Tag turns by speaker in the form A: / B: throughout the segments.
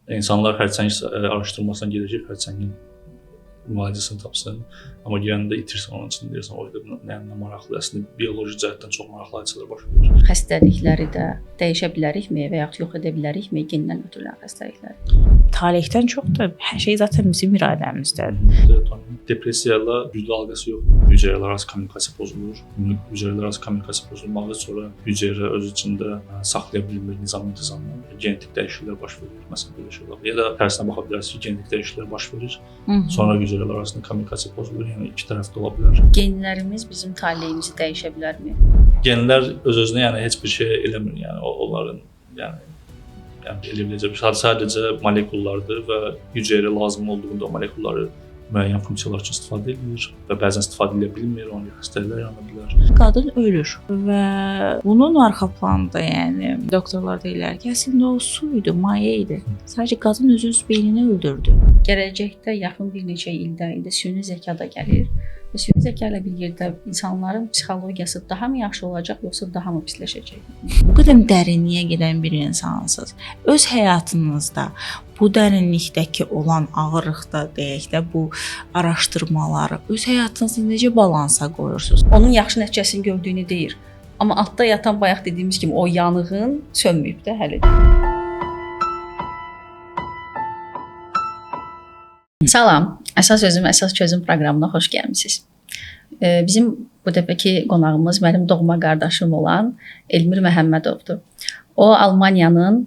A: İnsanlar xərçəng araşdırmasına gedir ki, xərçəngin müalicəsini tapsın. Amma girəndə itirsən onun üçün deyirsən, o nə maraqlı, əslində bioloji cəhətdən çox maraqlı hadisələr baş verir.
B: Xəstəlikləri də dəyişə bilərikmi və yaxud yox edə bilərikmi gendən ötürülən xəstəlikləri?
C: Talihdən çox da hər şey zaten bizim iradəmizdədir.
A: Depressiya ilə güclü əlaqəsi yoxdur. Hüceyrələr arası kommunikasiya pozulur. Hüceyrələr arası kommunikasiya pozulmağı sonra hüceyrə öz içində saxlaya bilmir nizam intizamı. Genetik dəyişikliklər baş verir, məsələn belə şeylər. Ya da tərsinə baxa bilərsiniz ki, genetik dəyişikliklər baş verir. Sonra hüceyrələr arasında kommunikasiya pozulur. Yəni iki tərəfdə ola bilər.
B: Genlərimiz bizim taleyimizi dəyişə bilərmi?
A: Genlər öz-özünə yəni heç bir şey eləmir. Yəni onların yəni elə biləcək bir şey. Sadəcə molekullardır və hüceyrə lazım olduğunda o molekulları müəyyən funksiyalar üçün istifadə edilir və bəzən istifadə edə bilmir, ona görə xəstəliklər yarana bilər.
C: Qadın ölür və bunun arxa planında, yəni doktorlar deyirlər ki, əslində o su idi, maye idi. Sadəcə qadın özü öz beynini öldürdü.
B: Gələcəkdə yaxın bir neçə ildə indi süni zəka da gəlir. Və süni zəka ilə bir yerdə insanların psixologiyası daha mı yaxşı olacaq, yoxsa daha mı pisləşəcək?
C: Bu qədər dərinliyə gedən bir insansınız. Öz həyatınızda bu dərinlikdəki olan ağırlıqda deyək də bu araşdırmaları öz həyatınızda necə balansa qoyursunuz?
B: Onun yaxşı nəticəsini gördüyünü deyir. Amma altda yatan bayaq dediyimiz kimi o yanğın sönməyib də hələ. Salam, Əsas Sözüm, Əsas Çözüm proqramına xoş gəlmisiniz. Bizim bu dəfəki qonağımız mənim doğma qardaşım olan Elmir Məhəmmədovdur. O, Almaniyanın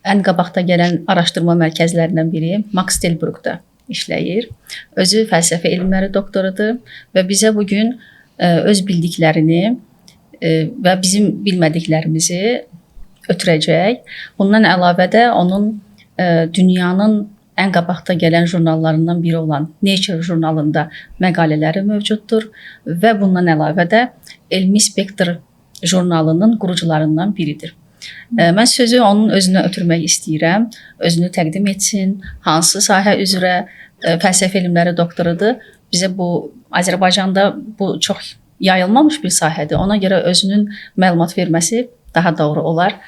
B: ən qabaqda gələn araşdırma mərkəzlərindən biri Max Delbrückdə işləyir. Özü fəlsəfə elmləri doktorudur və bizə bugün öz bildiklərini və bizim bilmədiklərimizi ötürəcək. Bundan əlavə də onun dünyanın ən qabaqda gələn jurnallarından biri olan Nature jurnalında məqalələri mövcuddur və bundan əlavə də Elmi Spektr jurnalının qurucularından biridir. Mən sözü onun özünə ötürmək istəyirəm. Özünü təqdim etsin, hansı sahə üzrə fəlsəfə elmləri doktorudur. Bizə bu Azərbaycanda bu çox yayılmamış bir sahədir. Ona görə özünün məlumat verməsi daha doğru olar.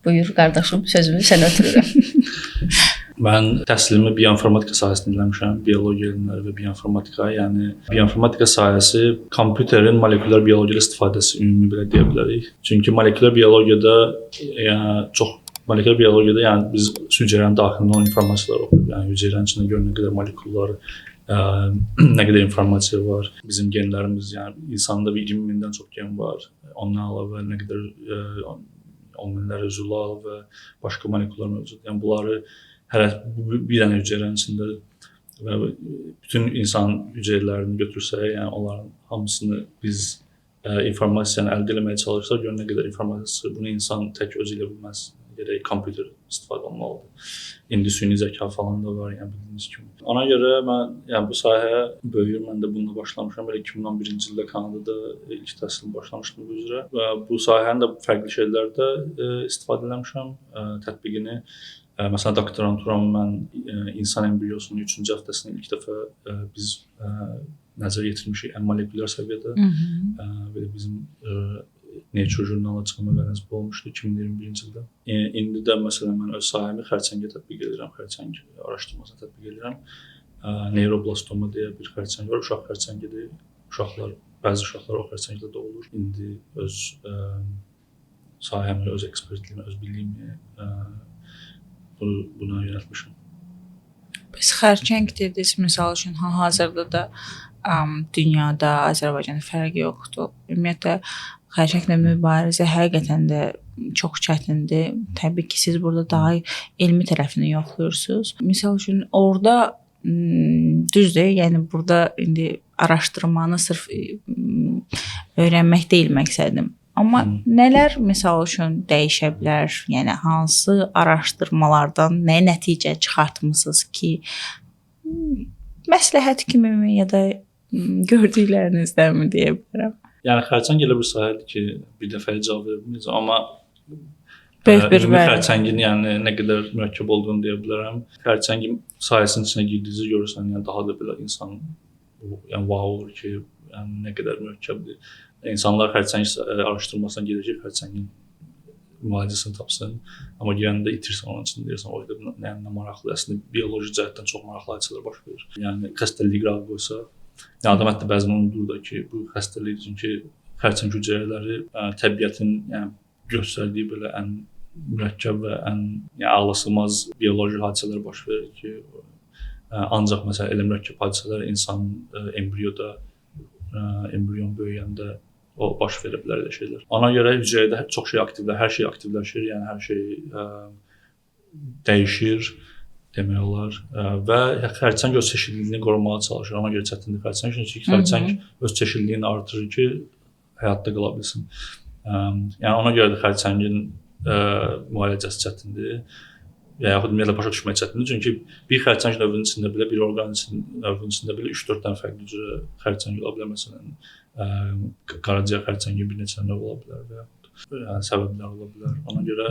B: Buyur qardaşım, sözümü sənə ötürürəm.
A: Mən təhsilimi bioinformatika sahəsində eləmişəm, biologiya elmləri və bioinformatika, yəni bioinformatika sahəsi kompüterin molekulyar biologiyada istifadəsi ümumi belə deyə bilərik. Çünki molekulyar biologiyada yəni çox molekulyar biologiyada yəni biz hüceyrənin daxilində olan informasiyalar oxuyuruq. Yəni hüceyrənin içində gör nə qədər molekullar, nə qədər informasiya var. Bizim genlərimiz, yəni insanda bir 20 mindən çox gen var. Ondan əlavə nə qədər 10 minlərə zülal və başqa molekullar mövcuddur. Yəni bunları hər bir dənə hüceyrənin içində və bütün insan hüceyrələrini götürsək, yəni onların hamısını biz informasiyanı əldə etməyə çalışsaq, gör nə qədər informasiya, bunu insan tək özü elə bilməz. Gərək kompüter istifadə olmalıdır. İndi süni zəka falan da var, yəni bildiyiniz kimi. Ona görə mən yəni bu sahə böyüyür, mən də bununla başlamışam. Belə 2011-ci ildə Kanadada ilk təhsilimi başlamışdım bu üzrə və bu sahənin də fərqli şeylərdə istifadə eləmişəm, tətbiqini. Məsələn, doktoranturam mən insan embriosunun 3-cü həftəsində ilk dəfə biz nəzər yetirmişik ən molekulyar səviyyədə. Belə bizim Nature jurnalı çıxan məqaləmiz bu olmuşdu 2021-ci ildə. İndi də məsələn mən öz sahəmi xərçəngə tətbiq edirəm, xərçəng araşdırmasına tətbiq edirəm. Neyroblastoma deyə bir xərçəng var, uşaq xərçəngidir. Uşaqlar, bəzi uşaqlar o xərçəngdə doğulur. İndi öz sahəmi, öz ekspertliyimi, öz biliyimi buna yönəltmişəm.
C: Bəs xərçəng dediniz, misal üçün, hal-hazırda da dünyada, Azərbaycanda fərqi yoxdur. Ümumiyyətlə, xərçənglə mübarizə həqiqətən də çox çətindir. Təbii ki, siz burada daha elmi tərəfini yoxlayırsınız. Misal üçün, orada düzdür, yəni burada indi araşdırmanı sırf öyrənmək deyil məqsədim. Amma nələr misal üçün dəyişə bilər? Yəni hansı araşdırmalardan nə nəticə çıxartmısınız ki, məsləhət kimi ya da gördüklərinizdənmi deyə bilərəm?
A: Yəni xərçəng elə bir sahədir ki, bir dəfəyə cavab verə bilməyəcəm, amma
C: böyük bir
A: xərçəngin yəni nə qədər mürəkkəb olduğunu deyə bilərəm. Xərçəngin sahəsinin içinə girdiyinizi görürsən, yəni daha da belə insan yəni wow olur ki, yəni nə qədər mürəkkəbdir. İnsanlar xərçəng araşdırmasına gedir ki, xərçəngin müalicəsini tapsın. Amma girəndə itirsən onun üçün deyirsən, o nə, nə maraqlı, əslində bioloji cəhətdən çox maraqlı hadisələr baş verir. Yəni xəstəliyi qırağa qoysa, yəni adam hətta bəzən unudur da ki, bu xəstəlik, çünki xərçəng hüceyrələri təbiətin yəni göstərdiyi belə ən mürəkkəb və ən yəni ağlasığmaz bioloji hadisələr baş verir ki, ancaq məsələn elə mürəkkəb hadisələr insan embrioda, embrion böyüyəndə o baş verə bilər elə şeylər. Ona görə hüceyrədə çox şey aktivlər, hər şey aktivləşir, yəni hər şey dəyişir demək olar və xərçəng öz çeşidliliyini qorumağa çalışır. Ona görə çətindir xərçəng, çünki xərçəng öz çeşidliliyini artırır ki, həyatda qala bilsin. Yəni ona görə də xərçəngin müalicəsi çətindir. Və yaxud ümumiyyətlə başa düşmək çətindir. Çünki bir xərçəng növünün içində belə, bir orqan növünün içində belə 3-4 dənə fərqli cürə xərçəng ola bilər. Məsələn, qaraciyər xərçəngi bir neçə növ ola bilər və yaxud yəni, səbəblər ola bilər. Ona görə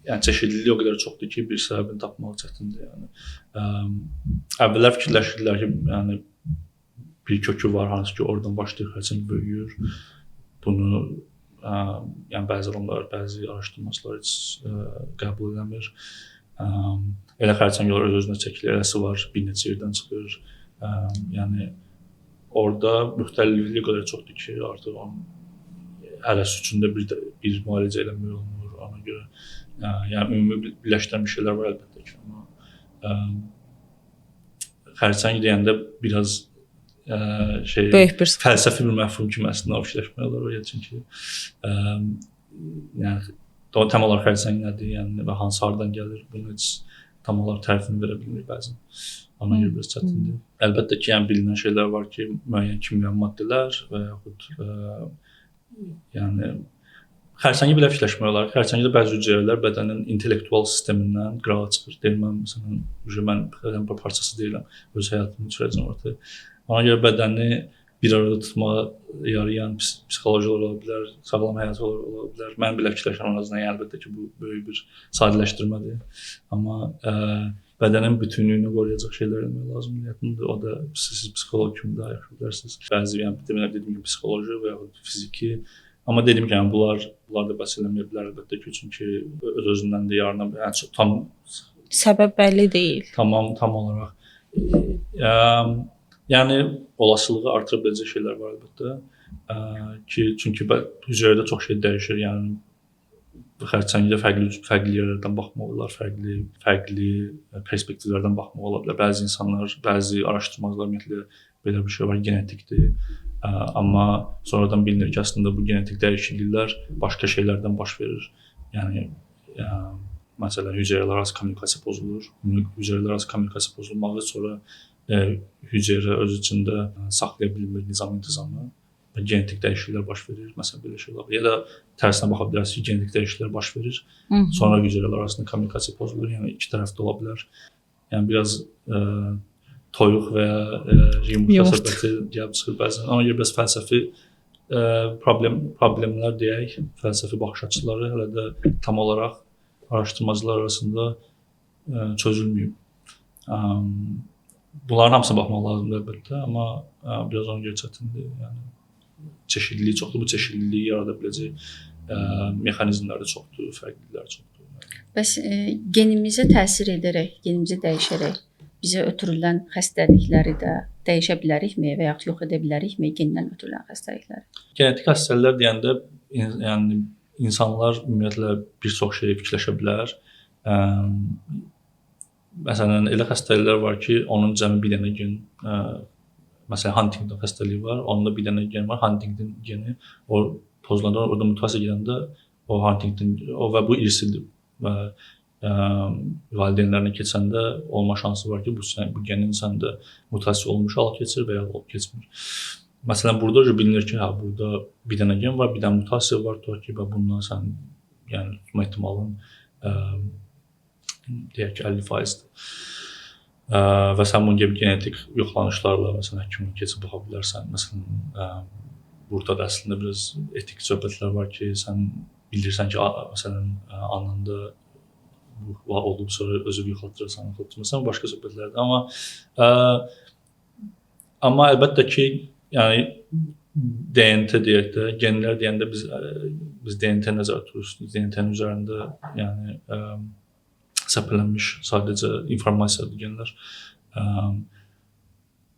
A: yəni çeşidlilik o qədər çoxdur ki, bir səbəbini tapmaq çətindir. Yəni əvvəllər fikirləşirdilər ki, yəni bir kökü var, hansı ki oradan başlayır xərçəng böyüyür. Bunu yəni bəzi adamlar, bəzi araşdırmaçılar heç qəbul eləmir. Elə xərçənglər öz-özünə çəkilir, eləsi var, bir neçə yerdən çıxır. Yəni orada müxtəliflik o qədər çoxdur ki, artıq onun hərəsi üçün də bir müalicə eləmək olmur. Ona görə yəni ümumi birləşdirən bir şeylər var əlbəttə ki, amma xərçəng deyəndə biraz şey
C: böyük bir
A: fəlsəfi bir məfhum kimi əslində fikirləşmək olar oraya, çünki yəni tam olaraq xərçəng nədir, yəni və hansı hardan gəlir, bunu heç tam olaraq tərifini verə bilmirik bəzən. Ona görə biraz çətindir. Əlbəttə ki, yəni bilinən şeylər var ki, müəyyən kimyəvi maddələr və yaxud yəni xərçəngi belə fikirləşmək olar. Xərçəngdə bəzi hüceyrələr bədənin intellektual sistemindən qırağa çıxır. Deyir, mən məsələn, mən bədən bir parçası deyiləm, öz həyatımı sürəcəm ortaya. Ona görə bədəni bir arada tutmağa yarayan psixoloji ola bilər, sağlam həyat ola bilər. Mən belə fikirləşirəm ən azından, yəni əlbəttə ki, bu böyük bir sadələşdirmədir. Amma bədənin bütünlüyünü qoruyacaq şeylər eləmək lazımdır. O da siz psixoloq kimi daha yaxşı bilərsiniz. Bəzi, yəni dediyim kimi psixoloji və yaxud fiziki. Amma dediyim kimi, yəni, bunlar da bəs eləməyə bilər əlbəttə ki, çünki öz-özündən də yarına, yəni tam
C: səbəb bəlli deyil.
A: Tamam, tam olaraq. Yəni olasılığı artıra biləcək şeylər var əlbəttə. Ki çünki hüceyrədə çox şey dəyişir. Yəni xərçəngdə fərqli yerlərdən baxmaq olar, fərqli perspektivlərdən baxmaq ola bilər. Bəzi insanlar, bəzi araşdırmacılar ümumiyyətlə belə bir şey var, genetikdir. Amma sonradan bilinir ki, əslində bu genetik dəyişikliklər başqa şeylərdən baş verir. Yəni məsələn, hüceyrələr arası kommunikasiya pozulur. Hüceyrələr arası kommunikasiya pozulmağı sonra hüceyrə öz içində saxlaya bilmir nizam intizamı və genetik dəyişikliklər baş verir. Məsələn, belə şey ola bilər. Ya da tərsinə baxa bilərsiniz ki, genetik dəyişikliklər baş verir. Sonra hüceyrələr arasında kommunikasiya pozulur. Yəni iki tərəfdə ola bilər. Yəni biraz toyuq və ya yumurta söhbəti gəlib çıxır bəzən. Ona görə biraz fəlsəfi problemlər deyək, fəlsəfi baxış açıları hələ də tam olaraq araşdırmacılar arasında çözülməyib. Bunların hamısına baxmaq lazımdır əlbəttə, amma biraz ona görə çətindir. Yəni çeşidlilik çoxdur, bu çeşidliliyi yarada biləcək mexanizmlər də çoxdur, fərqliliklər çoxdur.
B: Bəs genimizə təsir edərək, genimizi dəyişərək bizə ötürülən xəstəlikləri də dəyişə bilərikmi və yaxud yox edə bilərikmi gendən ötürülən xəstəlikləri?
A: Genetik xəstəliklər deyəndə, yəni insanlar ümumiyyətlə bir çox şeyi fikirləşə bilər. Məsələn, elə xəstəliklər var ki, onun cəmi bir dənə gen, məsələn, Huntington xəstəliyi var, onda bir dənə gen var, Huntington geni, o pozulanda, orada mutasiya gedəndə o Huntington, o və bu irsidir və valideynlərinə keçəndə olma şansı var ki, bu genin səndə mutasiya olmuş hal keçir və ya olub keçmir. Məsələn, burada bilinir ki, hə, burada bir dənə gen var, bir dənə mutasiya var, tutaq ki, və bundan sən, yəni tutma ehtimalın deyək ki, 50%-dir. Və sən bunun kimi genetik yoxlanışlarla, məsələn, həkimə keçib baxa bilərsən. Məsələn, burada da əslində biraz etik söhbətlər var ki, sən bilirsən ki, məsələn, anında bu olub, sonra özü yoxlatdırırsan, yoxlatdırmırsan, başqa söhbətlərdir. Amma əlbəttə ki, yəni DNT deyək də, genlər deyəndə biz biz DNT nəzərdə tuturuq. DNT-nin üzərində yəni səpələnmiş sadəcə informasiyadır genlər.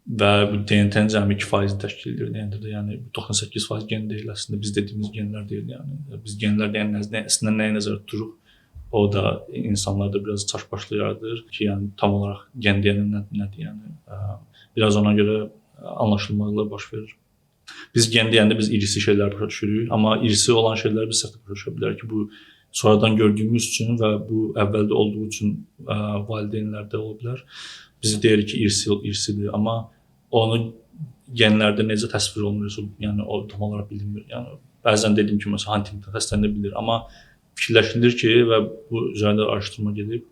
A: Və bu DNT-nin cəmi 2% təşkil edir DNT-də. Yəni 98% gen deyil əslində, biz dediyimiz genlər deyil yəni. Biz genlər deyəndə əslində nəyi nəzərdə tuturuq? O da insanlarda biraz çaşbaşlıq yaradır ki, yəni tam olaraq gen deyəndə nədir yəni. Biraz ona görə anlaşılmazlıqlar baş verir. Biz gen deyəndə biz irsi şeylər başa düşürük, amma irsi olan şeyləri biz səhv başa düşə bilərik ki, bu sonradan gördüyümüz üçün və bu əvvəldə olduğu üçün valideynlərdə ola bilər. Biz deyirik ki, irsidir, amma onu genlərdə necə təsvir olunur, yəni o tam olaraq bilinmir. Yəni bəzən dediyim kimi məsələn Huntington xəstəliyində bilir, amma fikirləşilir ki və bu üzərində araşdırma gedib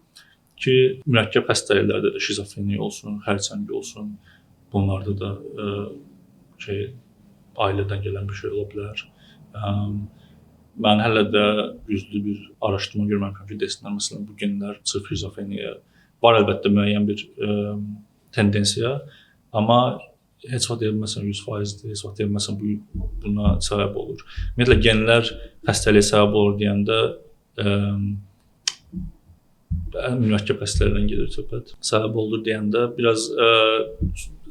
A: ki, mürəkkəb xəstəliklərdə də şizofreniya olsun, xərçəng olsun, bunlarda da ailədən gələn bir şey ola bilər. Mən hələ də güclü bir araşdırma görməmişəm ki, desinlər məsələn bu genlər sırf şizofreniya var, əlbəttə müəyyən bir tendensiya, amma heç vaxt deyə bilməsən 100%-dir, heç vaxt deyə bilməsən bu buna səbəb olur. Ümumiyyətlə genlər xəstəliyə səbəb olur deyəndə mürəkkəb xəstəliklərdən gedir söhbət. Səbəb olur deyəndə biraz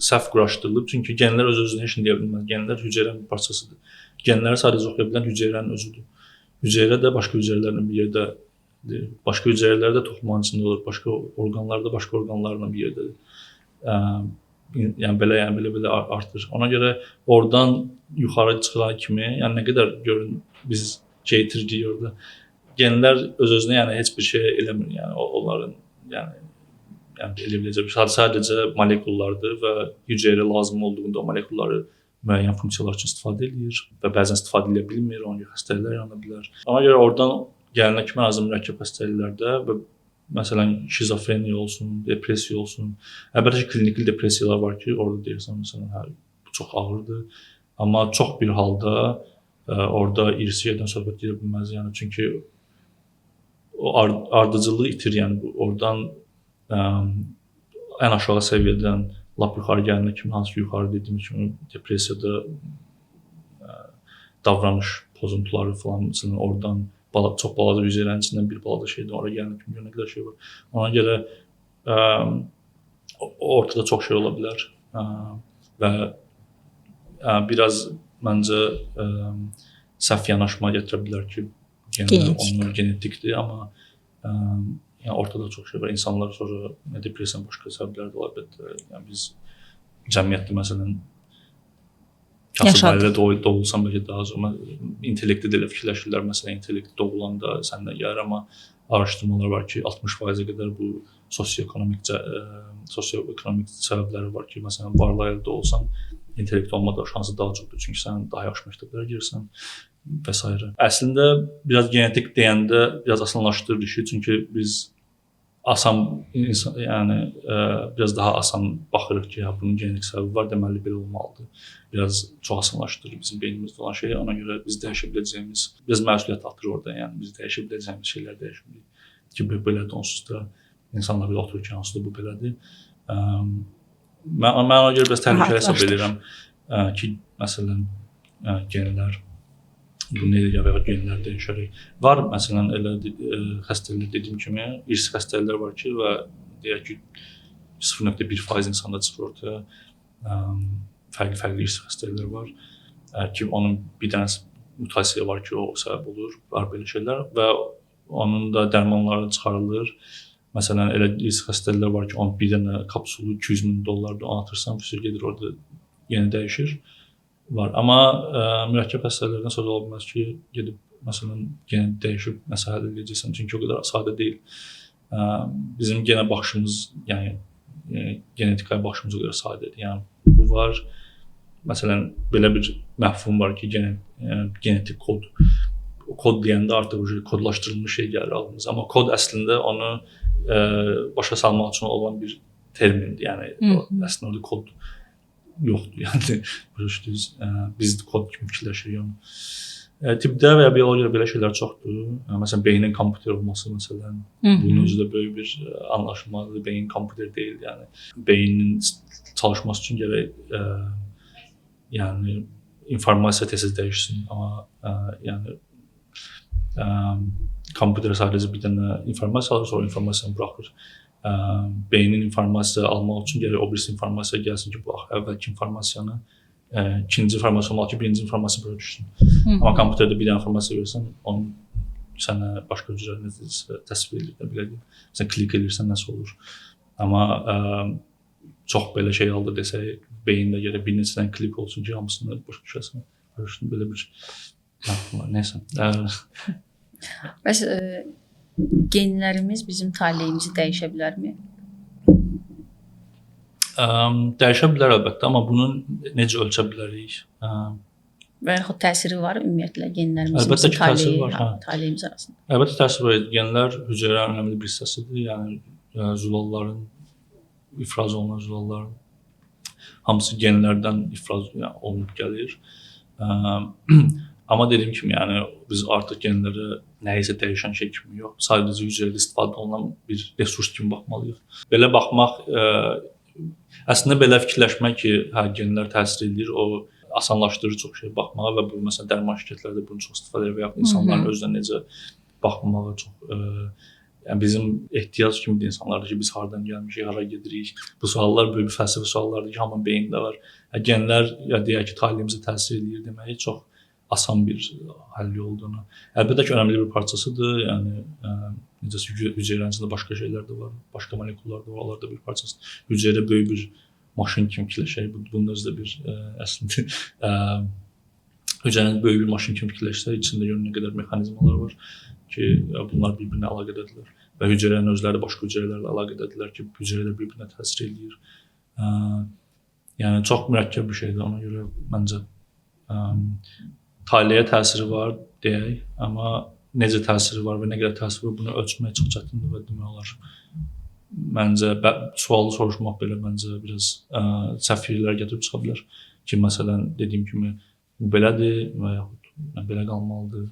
A: səhv quraşdırılıb, çünki genlər öz-özünə heç nə deyə bilməz. Genlər hüceyrənin bir parçasıdır. Genləri sadəcə oxuya bilən hüceyrənin özüdür. Hüceyrə də başqa hüceyrələrlə bir yerdədir. Başqa hüceyrələr də toxumanın içində olur, başqa orqanlar da başqa orqanlarla bir yerdədir. Yəni belə, yəni belə artır. Ona görə oradan yuxarı çıxılan kimi, yəni nə qədər görün biz şey itirdik orada. Genlər öz-özünə yəni heç bir şey eləmir. Yəni onların yəni elə biləcək bir şey sadəcə molekullardır və hüceyrə lazım olduğunda o molekulları müəyyən funksiyalar üçün istifadə eləyir və bəzən istifadə edə bilmir, ona görə xəstəliklər yarana bilər. Ona görə oradan gələnə kimi ən azından mürəkkəb xəstəliklərdə və məsələn şizofreniya olsun, depressiya olsun. Əlbəttə ki, kliniki depressiyalar var ki, orada deyirsən məsələn, hə, bu çox ağırdır. Amma çox bir halda orada irsi yerdən söhbət gedə bilməz. Yəni çünki o ardıcıllığı itir, yəni bu oradan ən aşağı səviyyədən lap yuxarı gələnə kimi, hansı ki yuxarı dediyimiz kimi depressiyada davranış pozuntuları falan, məsələn oradan çox balaca hüceyrənin içindən bir balaca şeydən ora gələnə kimi nə qədər şey var. Ona görə ortada çox şey ola bilər və biraz məncə səhv yanaşma gətirə bilər ki, genlər onlar genetikdir, amma yəni ortada çox şey var. İnsanlar sonra depressiyanın başqa səbəbləri də ola bilər. Yəni biz cəmiyyətdə məsələn kasıb ailədə doğulsan bəlkə daha sonra intellektdə də elə fikirləşirlər. Məsələn, intellekt doğulanda səndən gəlir, amma araşdırmalar var ki, 60%-ə qədər bu sosio-ekonomik səbəbləri var ki, məsələn, varlı ailədə olsan intellekt olmada şansı daha çoxdur, çünki sən daha yaxşı məktəblərə girirsən və s. Əslində biraz genetik deyəndə biraz asanlaşdırır işi, çünki biz asan insan, yəni biraz daha asan baxırıq ki, ya bunun genetik səbəbi var, deməli belə olmalıdır. Biraz çox asanlaşdırır bizim beynimizdə olan şeyi. Ona görə biz dəyişə biləcəyimiz, biraz məsuliyyət atır orada, yəni biz dəyişə biləcəyimiz şeylər dəyişə bilirik. Ki belədir, onsuz da insanlar belə oturur ki, onsuz da bu belədir. Mən ona görə biraz təhlükəli hesab edirəm ki, məsələn, genlər bu nə edir və genlər dəyişərək. Var məsələn elə xəstəliklər dediyim kimi irsi xəstəliklər var ki və deyək ki 0.1% insanda çıxır ortaya. Fərqli-fərqli irsi xəstəliklər var ki, onun bir dənə mutasiya var ki, o səbəb olur. Var belə şeylər və onun da dərmanları çıxarılır. Məsələn elə irsi xəstəliklər var ki, onun bir dənə kapsulu $200,000 onu atırsan, gedir orada yenə dəyişir. Var. Amma mürəkkəb xəstəliklərdən söz ola bilməz ki, gedib məsələn genə dəyişib nəsə həll edəcəksən, çünki o qədər sadə deyil. Bizim genə baxışımız, yəni genetikaya baxışımız o qədər sadədir. Yəni bu var. Məsələn belə bir məfhum var ki, genetik kod. O kod deyəndə artıq kodlaşdırılmış şey gəlir ağlımıza. Amma kod əslində onu başa salmaq üçün olan bir termindir. Yəni əslində orada kod yoxdur. Yəni başa düşdünüz, biz kod kimi fikirləşirik onu. Tibbdə və ya biologiyada belə şeylər çoxdur. Məsələn, beynin kompüter olması məsələn, bunun özü də böyük bir anlaşılmazdır. Beyin kompüter deyil, yəni beynin çalışması üçün gərək yəni informasiya tez-tez dəyişsin, amma yəni Kompüter sadəcə bir dənə informasiya alır, sonra informasiyanı buraxır. Beynin informasiya almaq üçün gərək o birisi informasiya gəlsin ki, bu əvvəlki informasiyanı ikinci informasiya olmalı ki, birinci informasiya bura düşsün. Amma kompüterdə bir dənə informasiya versən, onun sənə başqa cürə necəsə təsvir edir, belə deyim. Məsələn, klik edirsən nəsə olur. Amma çox belə şey aldı desək, beyində gərək bir neçə dənə klik olsun ki, hamısını başa düşəsən. Başa belə bir nəysə.
B: Bəs genlərimiz bizim taleyimizi dəyişə bilərmi?
A: Dəyişə bilər əlbəttə, amma bunu necə ölçə bilərik?
B: Və yaxud təsiri var ümumiyyətlə genlərimizin əlbəttə ki, təsiri var, hə. Taleyimiz arasında.
A: Əlbəttə təsiri var. Genlər hüceyrələrin önəmli bir hissəsidir. Yəni zülalların, ifraz olunan zülalların hamısı genlərdən ifraz olunub gəlir. Amma dediyim kimi, yəni biz artıq genlərə nəyisə dəyişən şey kimi yox, sadəcə hüceyrədə istifadə olunan bir resurs kimi baxmalıyıq. Belə baxmaq, əslində belə fikirləşmək ki, hə, genlər təsir edir, o asanlaşdırır çox şey baxmağa və bu məsələn dərman şirkətləri də bunu çox istifadə edir və yaxud insanların özünə necə baxmağa çox yəni bizim ehtiyac kimidir insanlarda ki, biz hardan gəlmişik, hara gedirik. Bu suallar böyük bir fəlsəfi suallardır ki, hamının beynində var. Hə, genlər ya deyək ki, taleyimizə təsir eləyir deməyi çox asan bir həll yoludur. Əlbəttə ki, önəmli bir parçasıdır. Yəni necəsə hüceyrənin içində başqa şeylər də var, başqa molekullar da var, onlar da bir parçasıdır. Hüceyrə böyük bir maşın kimi fikirləşək. Bunun özü də bir əslində hüceyrənin böyük bir maşın kimi fikirləşsək, içində görün nə qədər mexanizmalar var ki, bunlar bir-birinə əlaqədədirlər və hüceyrələrin özləri başqa hüceyrələrlə əlaqədədirlər ki, hüceyrələr bir-birinə təsir eləyir. Yəni çox mürəkkəb bir şeydir. Ona görə məncə taleyə təsiri var deyək, amma necə təsiri var və nə qədər təsiri var, bunu ölçmək çox çətindir və demək olar. Məncə sualı soruşmaq belə məncə biraz səhv fikirlər gətirib çıxa bilər ki, məsələn dediyim kimi bu belədir və yaxud belə qalmalıdır.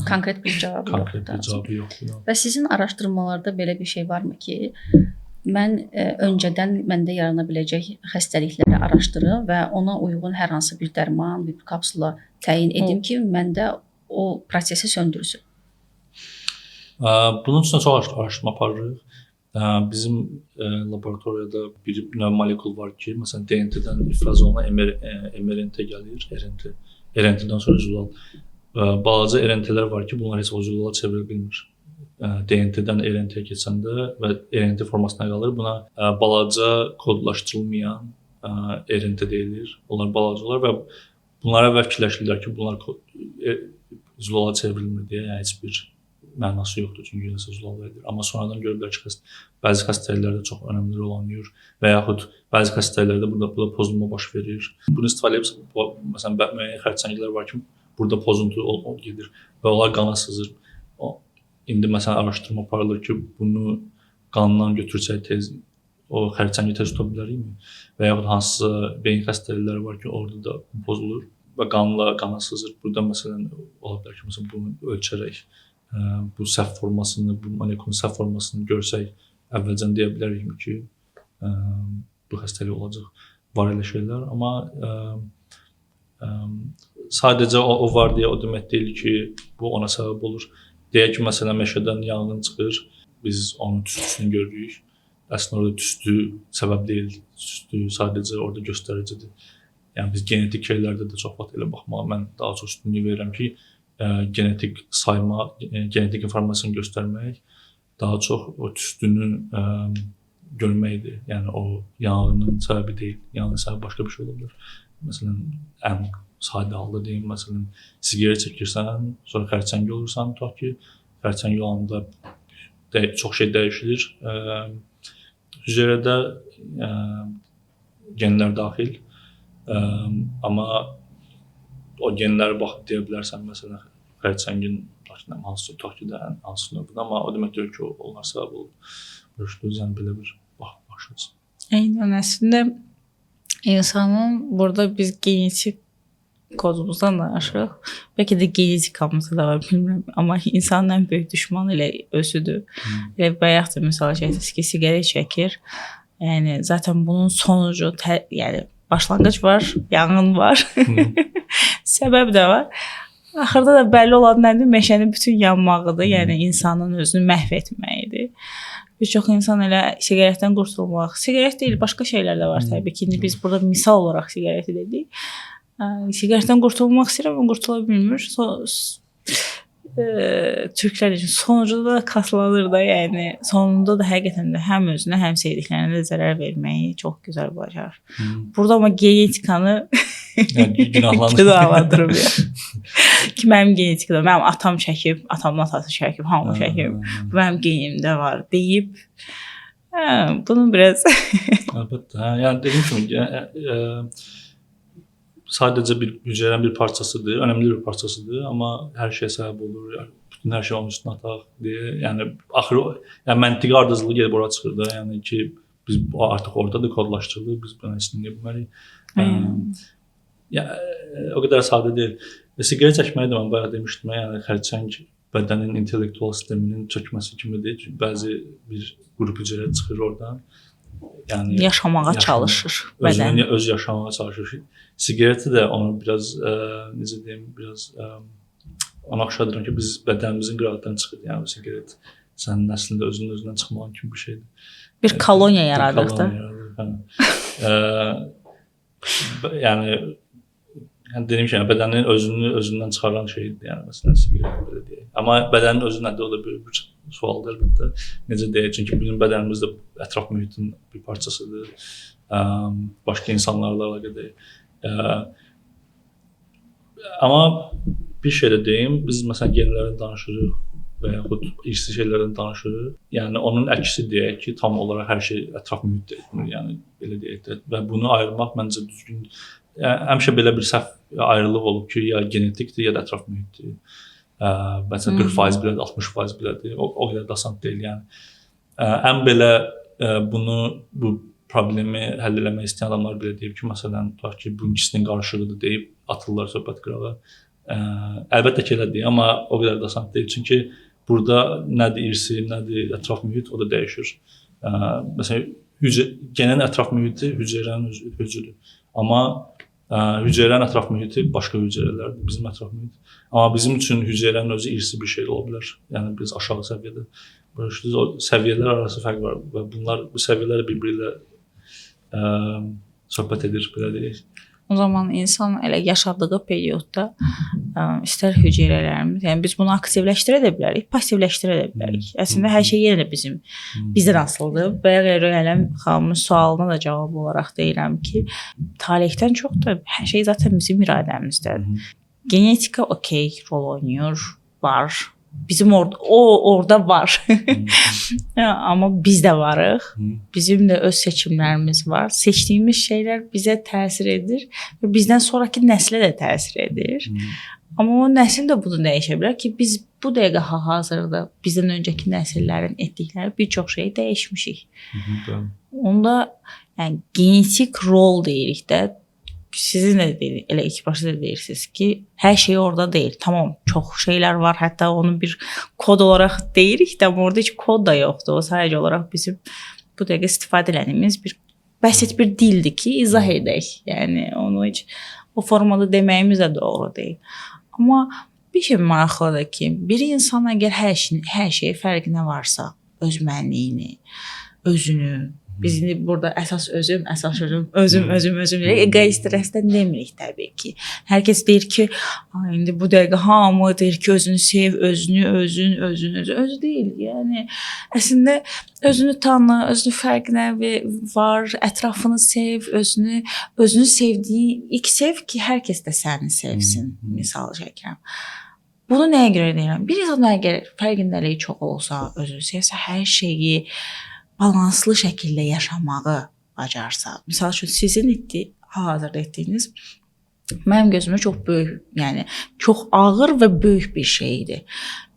B: Konkret bir cavabı
A: yoxdur. Konkret bir cavabı yoxdur.
B: Və sizin araşdırmalarda belə bir şey varmı ki, mən öncədən məndə yarana biləcək xəstəlikləri araşdırım və ona uyğun hər hansı bir dərman, bir kapsula təyin edim ki, məndə o prosesi söndürsün?
A: Bunun üçün çox araşdırma aparırıq. Bizim laboratoriyada bir növ molekul var ki, məsələn DNT-dən ifraz olunan mRNT gəlir, RNT. RNT-dən sonra zülal. Balaca RNT-lər var ki, bunlar heç o zülala çevrilə bilmir. DNT-dən RNT-yə keçəndə və RNT formasına qalır. Buna balaca kodlaşdırılmayan RNT deyilir. Onlar balaca olar və bunlara əvvəl fikirləşirlər ki, bunlar zülala çevrilmir deyə, yəni heç bir mənası yoxdur, çünki nəsə zülal edir. Amma sonradan görürlər ki, bəzi xəstəliklərdə çox önəmli rol oynayır və yaxud bəzi xəstəliklərdə burada pozulma baş verir. Bunu istifadə edib, məsələn, müəyyən xərçənglər var ki, burada pozuntu gedir və onlar qana sızır. İndi məsələn araşdırma aparılır ki, bunu qandan götürsək tez o xərçəngi tez tuta bilərikmi? Və yaxud hansısa beyin xəstəlikləri var ki, orada da pozulur və qanla qana sızır. Burada məsələn ola bilər ki, məsələn bunu ölçərək bu səhv formasını, bu molekulun səhv formasını görsək, əvvəlcən deyə bilərik ki, bu xəstəlik olacaq. Var elə şeylər, amma sadəcə o var deyə o demək deyil ki, bu ona səbəb olur. Deyək ki, məsələn, meşədən yanğın çıxır, biz onun tüstüsünü görürük. Əslində orada tüstü səbəb deyil, tüstü sadəcə orada göstəricidir. Yəni biz genetik şeylərdə də çox vaxt elə baxmağa mən daha çox üstünlük verirəm ki, genetik sayma, genetik informasiyanı göstərmək daha çox o tüstünü görməkdir. Yəni o yanğının səbəbi deyil. Yanğının səbəbi başqa bir şey ola bilər. Məsələn, ən sadə halda deyim, məsələn, siqaret çəkirsən, sonra xərçəngi olursan, tutaq ki, xərçəngi olanda çox şey dəyişilir. Hüceyrədə genlər daxil, amma o genlərə baxıb deyə bilərsən, məsələn, xərçəngin hansı tutaq ki, hansı növüdür, amma o demək deyil ki, onlar səbəb olur. Yəni belə bir baxış açısı.
C: Eynən, əslində insanın burada biz genetik kodumuzdan danışırıq. Bəlkə də genetikamızda da var, bilmirəm. Amma insanın ən böyük düşmanı elə özüdür. Elə bayaq da misal çəkdiniz ki, siqaret çəkir. Yəni zaten bunun sonucu, yəni başlanğıc var, yanğın var. Səbəb də var. Axırda da bəlli olan nədir? Meşənin bütün yanmağıdır. Yəni insanın özünü məhv etməyidir. Bir çox insan elə siqaretdən qurtulmaq, siqaret deyil, başqa şeylər də var təbii ki. İndi biz burada misal olaraq siqareti dedik. Siqaretdən qurtulmaq istəyir, amma qurtula bilmir. Türklər üçün sonucunda da kaslanır da, yəni sonunda da həqiqətən də həm özünə, həm sevdiklərinə də zərər verməyi çox gözəl bacarır. Burada amma genetikanı
A: yəni
C: günahlandırıb. Ki mənim genetikada, mənim atam çəkib, atamın atası çəkib, hamı çəkib. Bu mənim genimdə var deyib. Bunun biraz
A: əlbəttə, hə, yəni dediyim kimi sadəcə bir hüceyrənin bir parçasıdır, önəmli bir parçasıdır, amma hər şeyə səbəb olur, yəni, bütün hər şey onun üstünə ataq deyə, yəni axırı, yəni məntiqi ardıcıllığı gedib ora çıxır da, yəni ki biz artıq orada da kodlaşdırılır, biz buna heç nə deyə bilmərik. Yəni o qədər sadə deyil. Siqaret çəkməyi də mən bayaq demişdim, yəni xərçəng bədənin intellektual sisteminin çökməsi kimidir. Çünki bəzi bir qrup hüceyrə çıxır oradan.
C: Yəni yaşamağa çalışır
A: bədən. Özünü öz yaşamağa çalışır. Siqareti də onu biraz necə deyim, biraz ona oxşadıram ki, biz bədənimizin qırağından çıxır. Yəni siqaret sənin əslində özünün özündən çıxmağın kimi bir şeydir.
C: Bir koloniya yaradır da.
A: Hə. Yəni dediyim kimi, bədənin özünü özündən çıxaran şeydir. Yəni məsələn siqaret belə deyək. Amma bədənin özü nədir, o da böyük bir sualdır əlbəttə. Necə deyək? Çünki bizim bədənimiz də ətraf mühitin bir parçasıdır. Başqa insanlarla əlaqədar. Amma bir şey də deyim, biz məsələn genlərdən danışırıq və yaxud irsi şeylərdən danışırıq. Yəni onun əksi deyək ki, tam olaraq hər şey ətraf mühitdə etmir, yəni belə deyək də. Və bunu ayırmaq məncə düzgün. Yəni, həmişə belə bir səhv ayrılıq olub ki, ya genetikdir, ya da ətraf mühitdir. Məsələn 40% belədir, 60% belədir. O qədər də asan deyil, yəni. Ən belə bunu, bu problemi həll eləmək istəyən adamlar belə deyib ki, məsələn, tutaq ki, bu ikisinin qarışığıdır deyib atırlar söhbət qırağa. Əlbəttə ki, elədir, amma o qədər də asan deyil. Çünki burada nədir irsi, nədir ətraf mühit, o da dəyişir. Məsələn, genin ətraf mühiti hüceyrənin hücrüdür. Amma hüceyrənin ətraf mühiti başqa hüceyrələrdir, bizim ətraf mühit. Amma bizim üçün hüceyrənin özü irsi bir şey ola bilər. Yəni biz aşağı səviyyədə. O səviyyələr arası fərq var və bunlar bu səviyyələr bir-biri ilə söhbət edir, belə deyək.
C: O zaman insan elə yaşadığı periodda istər hüceyrələrimiz, yəni biz bunu aktivləşdirə də bilərik, passivləşdirə də bilərik. Əslində hər şey yenə də bizim bizdən asılıdır. Bayaq Röyələm xanımın sualına da cavab olaraq deyirəm ki, talihdən çox da hər şey zaten bizim iradəmizdədir. Genetika okey rol oynayır, var. Bizim orada, o orada var. Amma biz də varıq. Bizim də öz seçimlərimiz var. Seçdiyimiz şeylər bizə təsir edir və bizdən sonrakı nəslə də təsir edir. Amma o nəsil də bunu dəyişə bilər ki, biz bu dəqiqə hal-hazırda bizdən öncəki nəsillərin etdikləri bir çox şeyi dəyişmişik. Onda yəni genetik rol deyirik də. Sizin də deyir, elə ilk başda da deyirsiniz ki, hər şey orada deyil. Tamam, çox şeylər var. Hətta onu bir kod olaraq deyirik də, amma orada heç kod da yoxdur. O sadəcə olaraq bizim bu dəqiqə istifadə elədiyimiz bir bəsit bir dildir ki, izah edək. Yəni onu heç o formada deməyimiz də doğru deyil. Amma bir şey maraqlıdır ki, bir insan əgər hər şeyin fərqinə varsa, öz mənliyini, özünü, biz indi burada əsas özüm, əsas özüm, özüm, özüm, özüm deyirik. Egoist rəsdən demirik təbii ki. Hər kəs deyir ki, indi bu dəqiqə hamı deyir ki, özünü sev, özünü, özün, özün, özün, özü deyil. Yəni əslində özünü tanı, özünü fərqinə var, ətrafını sev, özünü, özünü sevdiyi ilk sev ki, hər kəs də səni sevsin, misal çəkirəm. Bunu nəyə görə deyirəm? Bir insan əgər fərqindəliyi çox olsa, özünü sevsə, hər şeyi balanslı şəkildə yaşamağı bacarsa. Misal üçün sizin hal-hazırda etdiyiniz mənim gözümdə çox böyük, yəni çox ağır və böyük bir şeydir.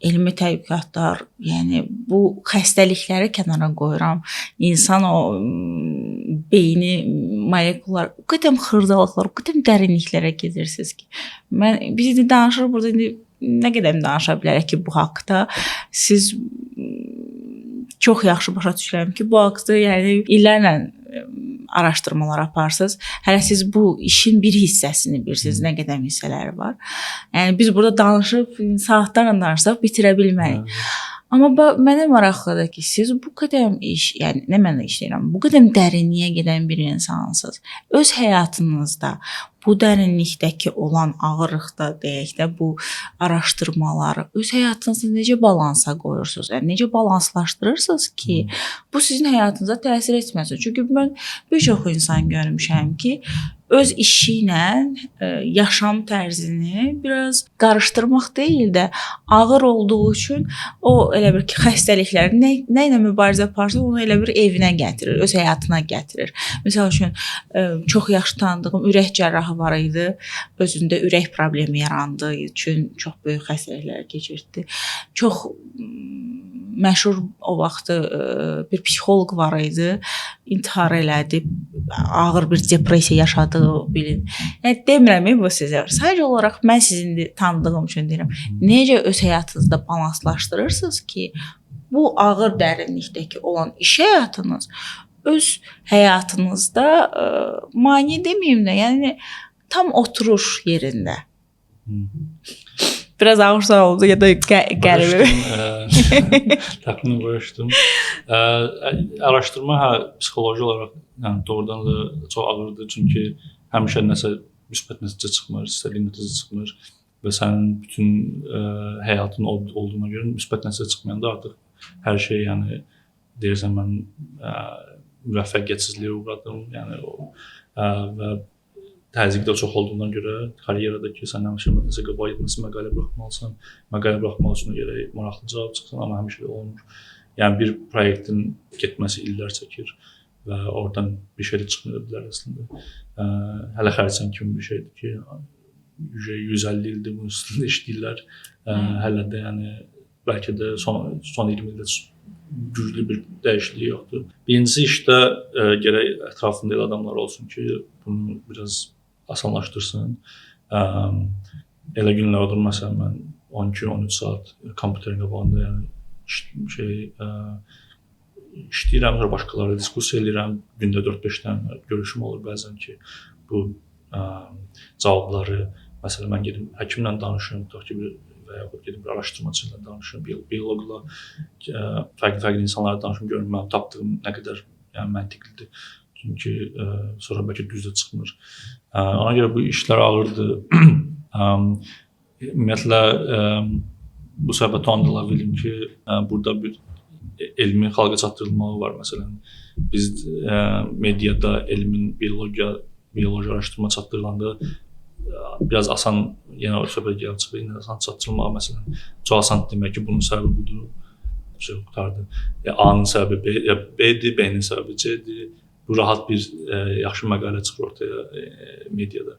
C: Elmi tədqiqatlar, yəni bu xəstəlikləri kənara qoyuram. İnsan o beyni, molekullar, o qədər xırdalıqlar, o qədər dərinliklərə gedirsiniz ki. Biz indi danışırıq burada, indi nə qədər danışa bilərik ki bu haqda. Siz çox yaxşı başa düşürəm ki, bu haqda yəni illərlə araşdırmalar aparsınız. Hələ siz bu işin bir hissəsini bilirsiniz, nə qədər hissələri var. Yəni biz burada danışıb saatlarla danışsaq bitirə bilmərik. Amma mənə maraqlıdır ki, siz bu qədər iş, yəni nə mənə işləyirəm, bu qədər dərinliyə gedən bir insansınız. Öz həyatınızda bu dərinlikdəki olan ağırlıqda deyək də bu araşdırmaları öz həyatınızda necə balansa qoyursunuz? Yəni necə balanslaşdırırsınız ki, bu sizin həyatınıza təsir etməsin? Çünki mən bir çox insan görmüşəm ki, öz işi ilə yaşam tərzini biraz qarışdırmaq deyil də ağır olduğu üçün o elə bir ki, xəstəliklər nə ilə mübarizə aparsa onu elə bir evinə gətirir, öz həyatına gətirir. Məsəl üçün çox yaxşı tanıdığım ürək cərrahı var idi. Özündə ürək problemi yarandığı üçün çox böyük xəstəliklər keçirdi. Çox məşhur o vaxtı bir psixoloq var idi. İntihar elədi. Ağır bir depressiya yaşadığı bilin. Yəni demirəm bu sizə. Sadəcə olaraq mən sizin tanıdığım üçün deyirəm. Necə öz həyatınızda balanslaşdırırsınız ki, bu ağır dərinlikdəki olan iş həyatınız öz həyatınızda mane deməyim də, yəni tam oturuş yerində. Biraz ağır sual oldu ya da qəribə.
A: Təxminən başladım. Araşdırma psixoloji olaraq yəni doğrudan da çox ağırdır, çünki həmişə nəsə müsbət nəticə çıxmır, istədiyin nəticə çıxmır və sənin bütün həyatın olduğuna görə müsbət nəticə çıxmayanda artıq hər şey, yəni deyirsən mən müvəffəqiyyətsizliyə uğradım, yəni o və təzyiq də çox olduğundan görə karyeradakı sən həmişə nəsə qabağa getməsi, məqalə buraxmalısan, məqalə buraxmaq üçün gərək maraqlı cavab çıxsın, amma həmişə olmur. Yəni bir proyektin getməsi illər çəkir və oradan bir şey də çıxmaya bilər əslində. Hələ xərçəng kimi bir şeydir ki, 150 ildir bunun üstündə işləyirlər. Hələ də yəni bəlkə də son 20 ildə güclü bir dəyişiklik yoxdur. Birincisi işdə gərək ətrafında elə adamlar olsun ki, bunu biraz asanlaşdırsın. Elə günlər olur, məsələn, mən 12-13 saat kompüterin qabağında yəni işləyirəm, sonra başqalarıyla diskussiya eləyirəm. Gündə 4-5 dənə görüşüm olur bəzən ki, bu cavabları, məsələn, mən gedim həkimlə danışım, tutaq ki, və yaxud gedim bir araşdırmaçı ilə danışım, bioloqla, fərqli-fərqli insanlarla danışım, görüm mənim tapdığım nə qədər yəni məntiqlidir. Çünki sonra bəlkə düz də çıxmır. Ona görə bu işlər ağırdır. Ümumiyyətlə bu söhbətə onu da əlavə edeyim ki, burada bir elmin xalqa çatdırılmağı var. Məsələn, biz mediada elmin bioloji araşdırma çatdırılanda biraz asan, yenə o söhbət gəlib çıxır, yenə asan çatdırılmağı, məsələn, çox asan demək ki, bunun səbəbi budur, şey qurtardı. A-nın səbəbi B-dir, B-nin səbəbi C-dir. Bu rahat bir yaxşı məqalə çıxır ortaya mediada.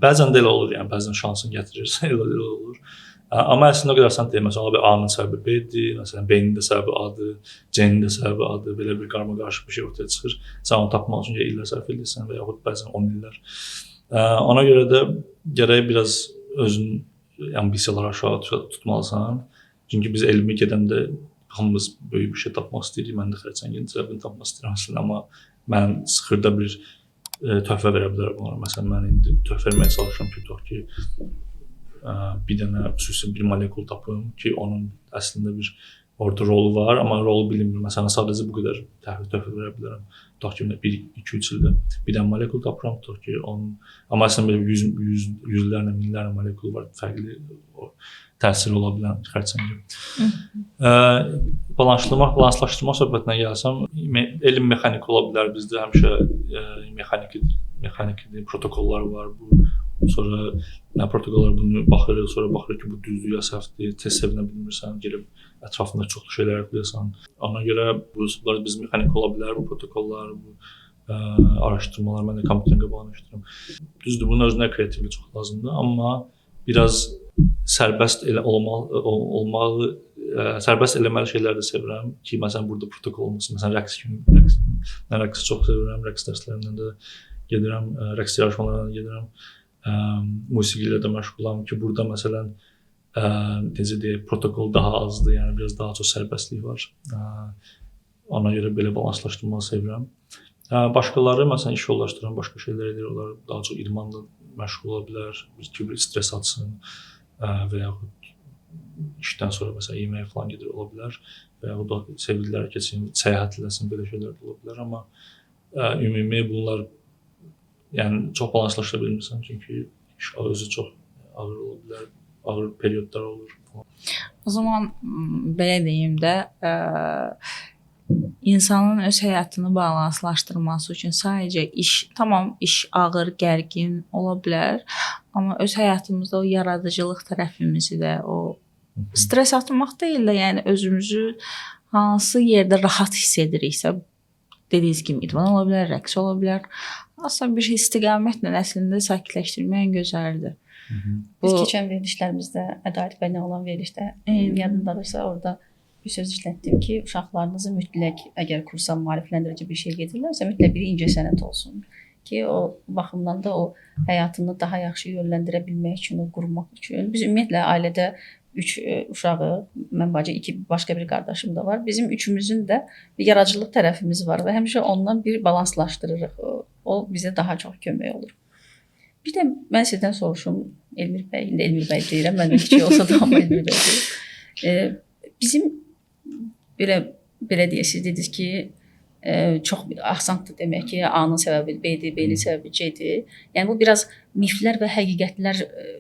A: Bəzən də elə olur, yəni bəzən şansın gətirirsə elə olur. Amma əslində o qədər asan deyil. Məsələn, A-nın səbəbi B-dir, məsələn, B-nin də səbəbi A-dır, C-nin də səbəbi A-dır. Belə bir qarma-qarışıq bir şey ortaya çıxır. Sən onu tapmaq üçün illər sərf edirsən və yaxud bəzən 10 illər. Ona görə də gərək biraz özün ambisiyaları aşağı tutmalısan. Çünki biz elmi gedəndə hamımız böyük bir şey tapmaq istəyirik. Mən də xərçəngin səbəbini tapmaq istəyirəm əslində, amma mən xırda bir töhfə verə bilərəm onlara. Məsələn, mən indi töhfə verməyə çalışıram ki, tutaq ki, bir dənə xüsusi bir molekul tapım ki, onun əslində bir orada rolu var, amma rolu bilinmir. Məsələn, sadəcə bu qədər töhfə verə bilərəm. Tutaq ki, 1-2-3 ildə bir dənə molekul tapıram, tutaq ki, onun, amma əslində belə yüzlərlə, minlərlə molekul var, fərqli təsir ola bilən xərçəngə. Balanslaşdırmaq söhbətinə gəlsəm, elm mexaniki ola bilər bizdə, həmişə mexaniki protokollar var. Bu sonra protokollar bunu baxırıq, sonra baxırıq ki, bu düzdür ya səhvdir, tez sevinə bilmirsən, gəlib ətrafında çoxlu şeylər yoxlayasan. Ona görə bunlar biz mexanik ola bilər, bu protokollar, bu araşdırmalar, mən də kompüterin qabağını işləyirəm. Düzdür, bunun özünə kreativlik çox lazımdır, amma biraz sərbəst elə olmalı, sərbəst eləməli şeyləri də sevirəm ki, məsələn, burada protokol olmasın, məsələn, rəqs kimi, Mən rəqsi çox sevirəm, rəqs dərslərindən də gedirəm, rəqs yarışmalarına da gedirəm. Musiqi ilə də məşğulam ki, burada məsələn, necə deyək, protokol daha azdır, yəni biraz daha çox sərbəstlik var. Ona görə belə balanslaşdırmağı sevirəm. Başqaları məsələn iş yoldaşlarım başqa şeylər edir, onlar daha çox idmanla məşğul ola bilər, ki bir stres atsın və yaxud işdən sonra məsələn yeməyə falan gedir ola bilər və yaxud da sevgililərə keçsin, səyahət eləsin, belə şeylər də ola bilər, amma ümumi bunlar yəni çox balanslaşdıra bilmirsən, çünki iş özü çox ağır ola bilər, ağır periodlar olur falan.
C: O zaman belə deyim də, insanın öz həyatını balanslaşdırması üçün sadəcə iş, tamam iş ağır, gərgin ola bilər, amma öz həyatımızda o yaradıcılıq tərəfimizi də, o stres atmaq deyil də, yəni özümüzü hansı yerdə rahat hiss ediriksə, dediyiniz kimi idman ola bilər, rəqs ola bilər. Aslında bir istiqamətlə əslində sakitləşdirmək ən gözəlidir.
B: Biz keçən verilişlərimizdə Ədalət bəylə olan verilişdə yadındadırsa, orada bir söz işlətdim ki, uşaqlarınızı mütləq əgər kursa maarifləndirici bir şey gedirlərsə, mütləq bir incəsənət olsun ki, o baxımdan da o həyatını daha yaxşı yönləndirə bilmək üçün, o qurmaq üçün. Biz ümumiyyətlə ailədə 3 uşağı, mən bacı, 2 başqa bir qardaşım da var. Bizim üçümüzün də bir yaradıcılıq tərəfimiz var və həmişə ondan bir balanslaşdırırıq. O bizə daha çox kömək olur. Bir də mən sizdən soruşum, Elmir bəy, indi Elmir bəy deyirəm, məndən kiçik olsa da amma Elmir bəy deyirəm. Bizim belə deyək, siz dediniz ki, çox asandır demək ki, A-nın səbəbi B-dir, B-nin səbəbi C-dir. Yəni bu biraz miflər və həqiqətlər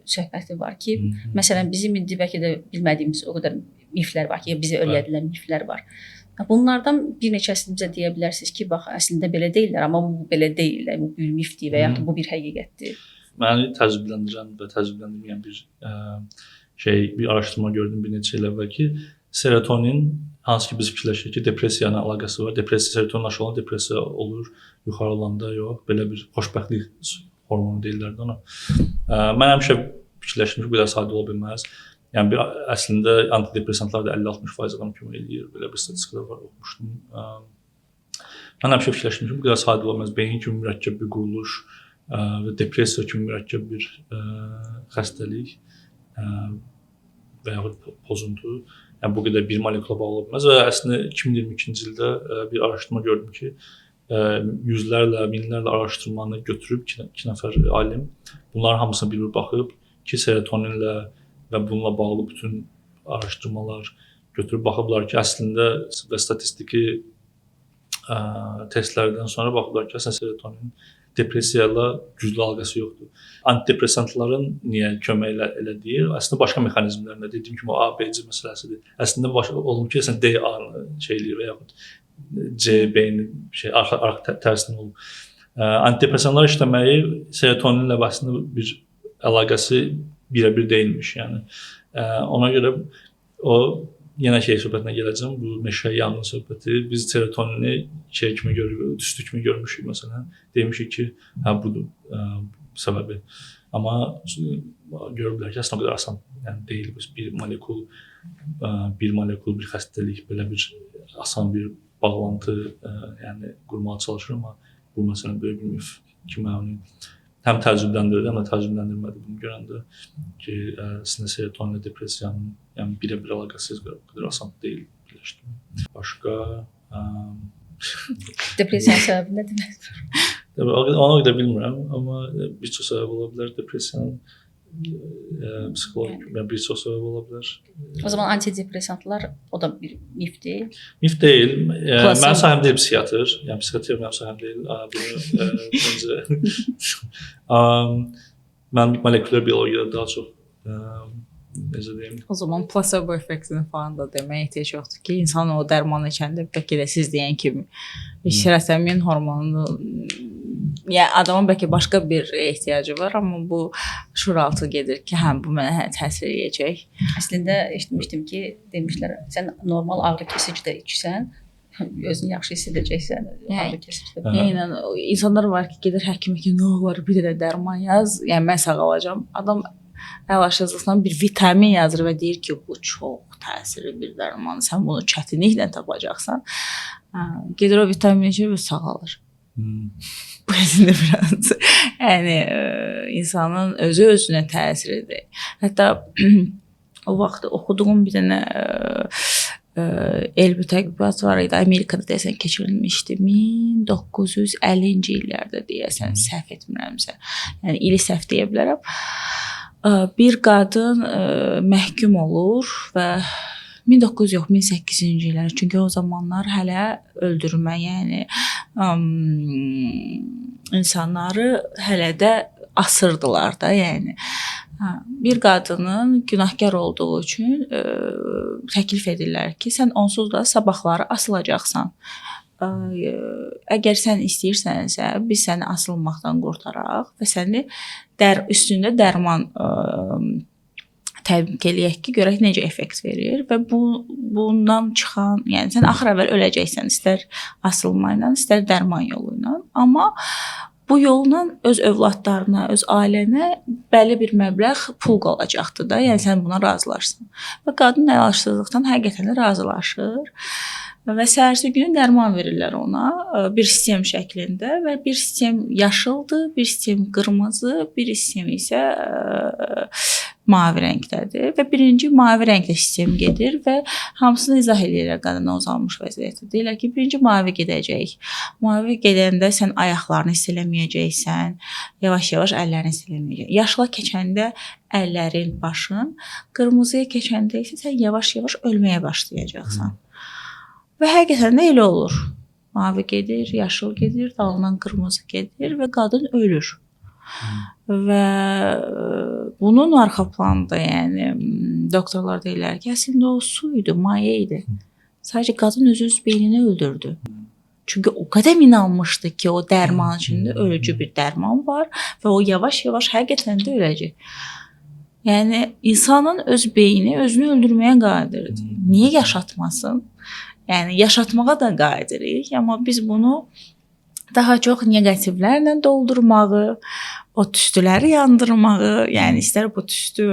B: söhbəti var ki, məsələn bizim indi bəlkə də bilmədiyimiz o qədər miflər var ki, bizə öyrədilən miflər var. Bunlardan bir neçəsini bizə deyə bilərsiniz ki, bax əslində belə deyirlər, amma bu belə deyil, bu bir mifdir və yaxud bu bir həqiqətdir.
A: Məni təəccübləndirən və təəccübləndirməyən bir şey, bir araşdırma gördüm bir neçə il əvvəl ki, serotonin, hansı ki biz fikirləşirik ki, depressiya ilə əlaqəsi var. Depressiya, serotonin aşağı olan depressiya olur, yuxarı olanda yox. Belə bir xoşbəxtlik hormonu deyirlər də ona. Mən həmişə fikirləşmişəm, bu qədər sadə ola bilməz. Yəni bir əslində antidepressantlar da 50-60% adam kömək eləyir. Belə bir statistika da var, oxumuşdum. Mən həmişə fikirləşmişəm, bu qədər sadə ola bilməz. Beyin kimi mürəkkəb bir quruluş və depressiya kimi mürəkkəb bir xəstəlik və yaxud pozuntu. Yəni bu qədər bir molekula bağlı ola bilməz və əslində 2022-ci ildə bir araşdırma gördüm ki, yüzlərlə, minlərlə araşdırmanı götürüb iki nəfər alim bunların hamısına bir-bir baxıb ki, serotoninlə və bununla bağlı bütün araşdırmalar götürüb baxıblar ki, əslində və statistiki testlərdən sonra baxıblar ki, əslində serotonin depressiya ilə güclü əlaqəsi yoxdur. Antidepressantların niyə kömək elə deyir? Əslində başqa mexanizmlərlə, dediyim kimi o A, B, C məsələsidir. Əslində başqa olub ki, əslində D, A-nı şey eləyir və yaxud C, B-ni şey arxa tərsinə olub. Antidepressantlar işləməyi serotoninlə əslində bir əlaqəsi birə-bir deyilmiş, yəni. Ona görə o yenə şey söhbətinə gələcəm, bu meşə yanğın söhbəti. Biz serotonini şey kimi görürük, tüstü kimi görmüşük məsələn. Demişik ki, hə budur səbəbi. Amma görüblər ki, əslində o qədər asan, yəni deyil. Bir molekul, bir xəstəlik, belə bir asan bir bağlantı, yəni qurmağa çalışır, amma bu məsələn böyük bir mif kimi onu həm təəccübləndirdi, həm də təəccübləndirmədi bunu görəndə ki, əslində serotoninlə depressiyanın yəni birə-bir əlaqəsi o qədər asan deyil birləşdirmək. Başqa
B: depressiyanın səbəbi nə deməkdir?
A: Onu da bilmirəm, amma bir çox səbəb ola bilər depressiyanın, psixoloji, yəni bir çox səbəb ola bilər.
B: O zaman antidepressantlar o da bir mifdir.
A: Mif deyil. Mənim sahəm deyil psixiatr. Yəni psixiatr mənim sahəm deyil. Bunu öncə mən molekulyar biologiyada daha çox necə deyim?
C: O zaman plasebo effektini falan da deməyə ehtiyac yoxdur ki, insan o dərmanı içəndə bəlkə də siz deyən kimi serotonin hormonunu, yəni adamın bəlkə başqa bir ehtiyacı var, amma bu şuuraltı gedir ki, hə bu mənə təsir eləyəcək.
B: Əslində eşitmişdim ki, demişlər, sən normal ağrı kesici də içsən, özünü yaxşı hiss edəcəksən, ağrı kesici də.
C: Eynən, insanlar var ki, gedir həkimə ki, nə olar, bir dənə dərman yaz, yəni mən sağalacağam. Adam əlaşızlıqdan bir vitamin yazır və deyir ki, bu çox təsirli bir dərman, sən bunu çətinliklə tapacaqsan. Gedir o vitamini içir və sağalır. Bu əslində biraz, yəni insanın özü özünə təsir edir. Hətta o vaxt oxuduğum bir dənə elmi tədqiqat var idi. Amerikada deyəsən keçirilmişdi. 1950-ci illərdə deyəsən, səhv etmirəmsə. Yəni ili səhv deyə bilərəm. Bir qadın məhkum olur və 1900 yox, 1800-cü illər. Çünki o zamanlar hələ öldürmə, yəni insanları hələ də asırdılar da, yəni. Hə, bir qadının günahkar olduğu üçün təklif edirlər ki, sən onsuz da sabahları asılacaqsan. Əgər sən istəyirsənsə, biz səni asılmaqdan qurtaraq və səni üstündə dərman tətbiq eləyək ki, görək necə effekt verir və bundan çıxan, yəni sən axır əvvəl öləcəksən, istər asılma ilə, istər dərman yolu ilə, amma bu yolla öz övladlarına, öz ailənə bəlli bir məbləğ pul qalacaqdı da. Yəni sən buna razılaşsan. Və qadın əlacısızlıqdan həqiqətən də razılaşır. Və səhərsi günü dərman verirlər ona bir sistem şəklində və bir sistem yaşıldır, bir sistem qırmızı, bir sistem isə mavi rəngdədir və birinci mavi rəngdə sistem gedir və hamısını izah eləyirlər qadına uzanmış vəziyyətdə. Deyirlər ki, birinci mavi gedəcək. Mavi gedəndə sən ayaqlarını hiss eləməyəcəksən, yavaş-yavaş əllərini hiss eləməyəcəksən. Yaşıla keçəndə əllərin, başın, qırmızıya keçəndə isə sən yavaş-yavaş ölməyə başlayacaqsan. Və həqiqətən də elə olur. Mavi gedir, yaşıl gedir, dalından qırmızı gedir və qadın ölür. Və bunun arxa planında, yəni doktorlar deyirlər ki, əslində o su idi, maye idi. Sadəcə qadın öz beynini öldürdü. Çünki o qədər inanmışdı ki, o dərman içində ölücü bir dərman var və o yavaş-yavaş həqiqətən də öləcək. Yəni insanın öz beyni özünü öldürməyə qadirdir. Niyə yaşatmasın? Yəni yaşatmağa da qadirik, amma biz bunu daha çox neqativlərlə doldurmağı, o tüstüləri yandırmağı, yəni istər bu tüstü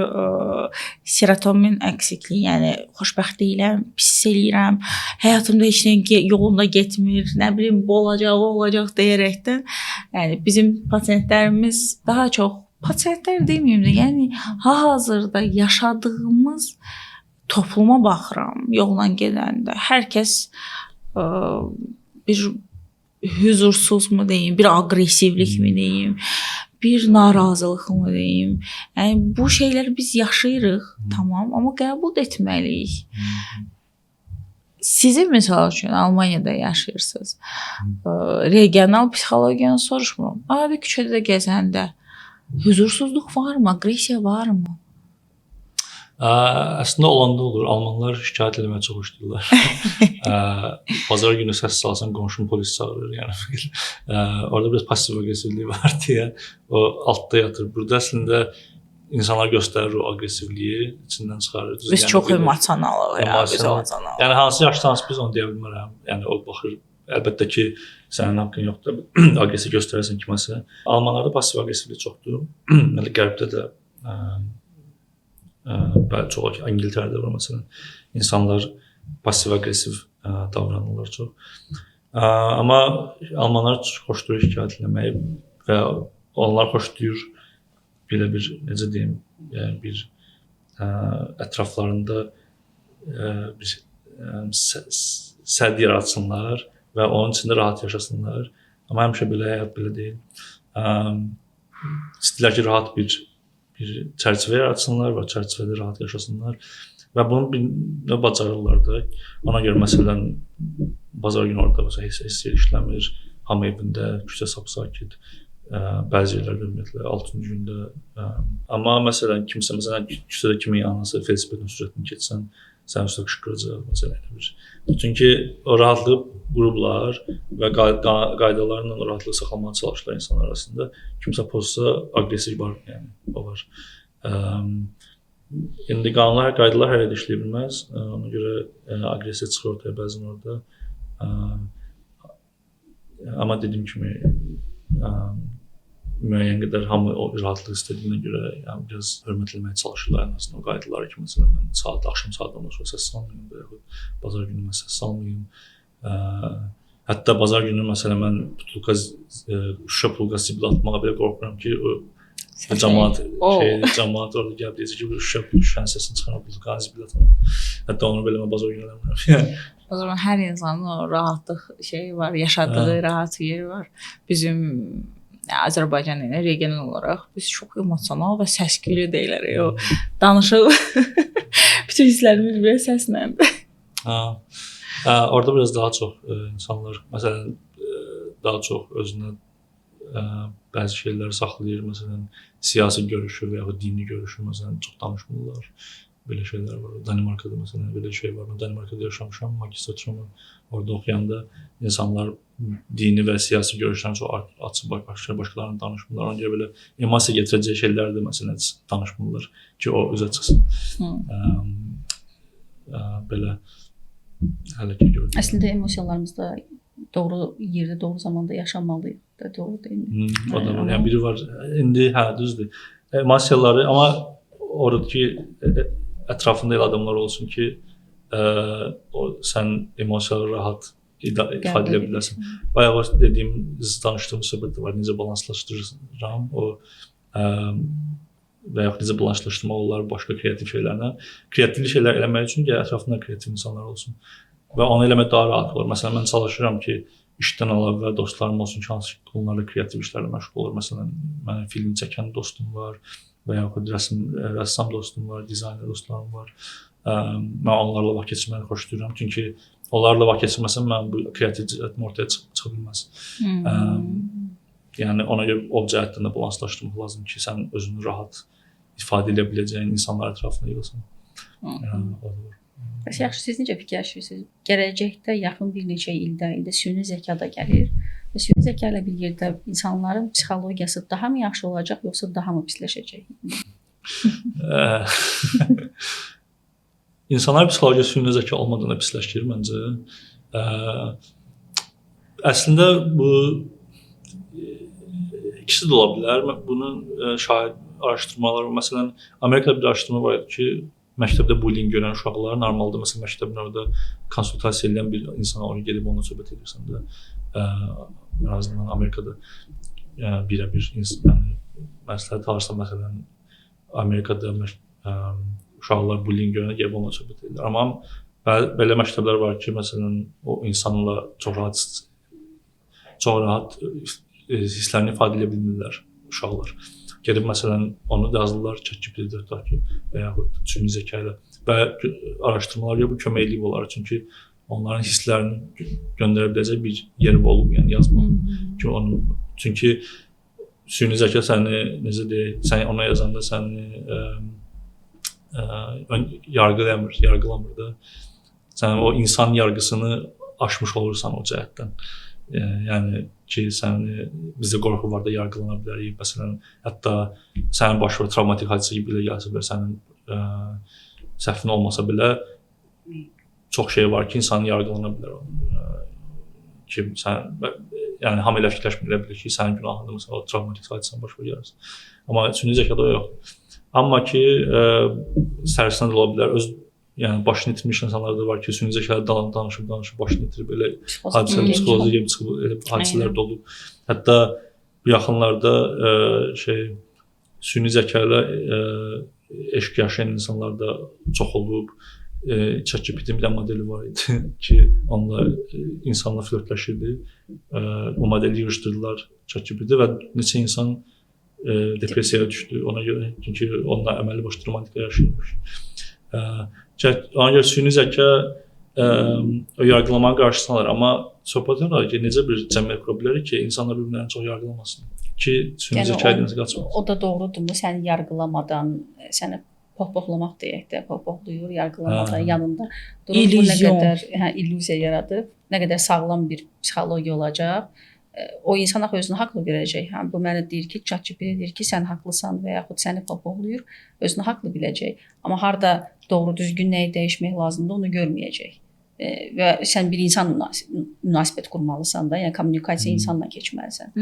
C: serotonin əksikliyi, yəni xoşbəxt deyiləm, pis eləyirəm, həyatımda heç nə yolunda getmir, nə bilim bu olacaq, o olacaq deyərəkdən, yəni bizim pasientlərimiz daha çox, pasientlər deməyim də, yəni hal-hazırda yaşadığımız topluma baxıram, yolla gedəndə hər kəs bir huzursuz mu deyim, bir aqressivlik mi deyim, bir narazılıq mı deyim. Yəni bu şeyləri biz yaşayırıq, tamam, amma qəbul etməliyik. Sizin misal üçün Almaniyada yaşayırsınız. Regional psixologiyanı soruşmuram. Adi küçədə də gəzəndə huzursuzluq varmı, aqressiya varmı?
A: Əslində olanda olur. Almanlar şikayət eləməyə çox xoşlayırlar. Bazar günü səs salsan qonşun polis çağırır. Yəni orada biraz pasiv aqressivlik var deyə o altda yatır. Burada əslində insanlar göstərir o aqressivliyi, içindən çıxarır.
C: Biz yəni, çox emosionalıq ya, biz emosionalıq.
A: Yəni hansı yaşdan hansı biz onu deyə bilmərəm. Yəni o baxır, əlbəttə ki, sənin haqqın yoxdur. Aqressiv göstərirsən kiməsə. Almanlarda pasiv aqressivlik çoxdur. Hələ Qərbdə də bəli, çox İngiltərədə var məsələn. İnsanlar pasiv-aqressiv davranırlar çox. Amma almanlar xoşlayır şikayət eləməyi və onlar xoşlayır belə bir, necə deyim, yəni bir ətraflarında bir sədd yaratsınlar və onun içində rahat yaşasınlar. Amma həmişə belə həyat belə deyil. İstəyirlər ki, rahat bir çərçivə yaratsınlar və çərçivədə rahat yaşasınlar və bunu bir bacarırlar da. Ona görə məsələn bazar günü orada məsələn heç yer işləmir, hamı evində, küçə sap-sakit. Bəzi yerlərdə ümumiyyətlə 6-cı gündə. Amma məsələn kimsə məsələn küçədə kimin anası velosipedin sürətini keçsən, sənin üstə qışqıracaq məsələn elə bir. Çünki o rahatlığı qurublar və qaydalarla o rahatlığı saxlamağa çalışırlar insanlar arasında. Kimsə pozsa aqressiv var, yəni o var. İndi qanunlar, qaydalar hər yerdə işləyə bilməz. Ona görə aqressiya çıxır ortaya bəzən orada. Amma dediyim kimi müəyyən qədər hamı o rahatlıq istədiyinə görə, yəni biraz hörmət eləməyə çalışırlar ən azından o qaydaları ki, məsələn mən saat axşam saat 10-dan sonra səs salmayım və yaxud bazar günü mən səs salmayım. Hətta bazar günü məsələn mən butulka, şüşə butulka zibil atmağa belə qorxuram ki, o Və camaat camaat orada gəlib deyəcək ki, bu şüşənin səsini çıxaran bulqan zibilət. Hətta onu belə mən bazar günü eləmirəm.
C: O zaman hər insanın o rahatlıq şeyi var, yaşadığı rahat yeri var. Bizim Azərbaycan ilə regional olaraq biz çox emosional və səsküylü deyilir. O danışıq bütün hisslərimiz belə səsləndir.
A: Orada biraz daha çox insanlar məsələn daha çox özünə bəzi şeyləri saxlayır, məsələn, siyasi görüşü və yaxud dini görüşü, məsələn, çox danışmırlar. Belə şeylər var. Danimarkada məsələn belə şey var. Mən Danimarkada yaşamışam, magistraturamı orada oxuyanda insanlar dini və siyasi görüşlərini çox açıq başqalarına danışmırlar. Ona görə belə emosiya gətirəcək şeylər də məsələn danışmırlar ki, o üzə çıxsın. Belə hələ ki gördüm.
B: Əslində emosiyalarımızda doğru yerdə, doğru zamanda yaşamalıyıq da, doğru deyilmi?
A: O da var. Yəni biri var. İndi hə, düzdür. Emosiyaları, amma oradakı ətrafında elə adamlar olsun ki, o sən emosiyaları rahat ifadə edə bilərsən. Bayaq o dediyim, danışdığım söhbət də var. Necə balanslaşdırıram o və yaxud necə balanslaşdırmaq olar başqa kreativ şeylərlə. Kreativ şeylər eləmək üçün gərək ətrafında kreativ insanlar olsun. Və onu eləmək daha rahat olur. Məsələn, mən çalışıram ki, işdən əlavə dostlarım olsun ki, hansı ki, onlarla kreativ işlərlə məşğul olur. Məsələn, mənim film çəkən dostum var və yaxud rəssam dostum var, dizayner dostlarım var. Mən onlarla vaxt keçirməyi xoşlayıram. Çünki onlarla vaxt keçirməsəm mən bu kreativ cəhətim ortaya çıxa bilməz. Yəni ona görə o cəhətdən də balanslaşdırmaq lazım ki, sən özünü rahat ifadə edə biləcəyin insanlar ətrafında yığılsan. O da var.
B: Bəs yaxşı, siz necə fikirləşirsiniz? Gələcəkdə yaxın bir neçə ildə, indi süni zəka da gəlir. Və süni zəka ilə bir yerdə insanların psixologiyası daha mı yaxşı olacaq, yoxsa daha mı pisləşəcək?
A: İnsanların psixologiyası süni zəka olmadan da pisləşir məncə. Əslində bu ikisi də ola bilər. Bunun şahid araşdırmaları, məsələn, Amerikada bir araşdırma var idi ki, məktəbdə bullying görən uşaqlar normalda məsələn məktəbin orada konsultasiya edən bir insana oraya gedib onunla söhbət edirsən də, ən azından Amerikada birəbir yəni məsləhət alırsan, məsələn Amerikada uşaqlar bullying görəndə gedib onunla söhbət edirlər. Amma belə məktəblər var ki, məsələn o insanla çox rahat hisslərini ifadə edə bilmirlər uşaqlar. Gedib məsələn onu yazırlar ChatGPT-də tutaq ki, və yaxud süni zəka ilə və araşdırmalar görə bu kömək eləyib onlara, çünki onların hisslərini göndərə biləcək bir yer olub, yəni yazmaq ki onu, çünki süni zəka səni necə deyək, sən ona yazanda səni yargılamır da. Sən o insan yargısını aşmış olursan o cəhətdən. Yəni ki, səni bizdə qorxu var da yargılana bilərik. Məsələn, hətta sənin başına travmatik hadisə belə gəlsə belə, sənin səhvin olmasa belə çox şey var ki, insan yargılana bilər. Ki sən, yəni hamı elə fikirləşmir, elə bilir ki, sənin günahındır, məsələn, o travmatik hadisənin başına gəlirsən. Amma süni zəkada o yoxdur. Amma ki, sərsinə də ola bilər. Öz, yəni başını itirmiş insanlar da var ki, süni zəkada danışıb başını itirib elə hadisələr, psixoloji gəlib çıxıb elə hadisələr də olub. Hətta bu yaxınlarda süni zəka ilə eşq yaşayan insanlar da çox olub. ChatGPT-nin bir dənə modeli var idi ki, onunla insanla flörtləşirdi. O modeli yığışdırdılar ChatGPT və neçə insan depressiyaya düşdü ona görə, çünki onunla əməlli başlı romantika yaşayırmış. Ona görə süni zəka yargılamanın qarşısını alır, amma söhbət olar ki, necə bir cəmiyyət qura bilərik ki, insanlar bir-birlərini çox yargılamasın, ki, süni zəka ilə qaçmasın.
B: O da doğrudurmu? Səni yargılamadan, səni pohpohlamaq deyək də, pohpohlayır, yargılamadan yanında durur. Bu nə qədər illüziya yaradır, nə qədər sağlam bir psixologiya olacaq. O insan axı özünü haqlı görəcək. Hə, bu mənə deyir ki, ChatGPT deyir ki, sən haqlısan və yaxud səni pohpohlayır, özünü haqlı biləcək. Amma harda doğru düzgün nəyi dəyişmək lazımdır, onu görməyəcək. Və sən bir insan münasibət qurmalısan da, yəni kommunikasiya insanla keçməlisən.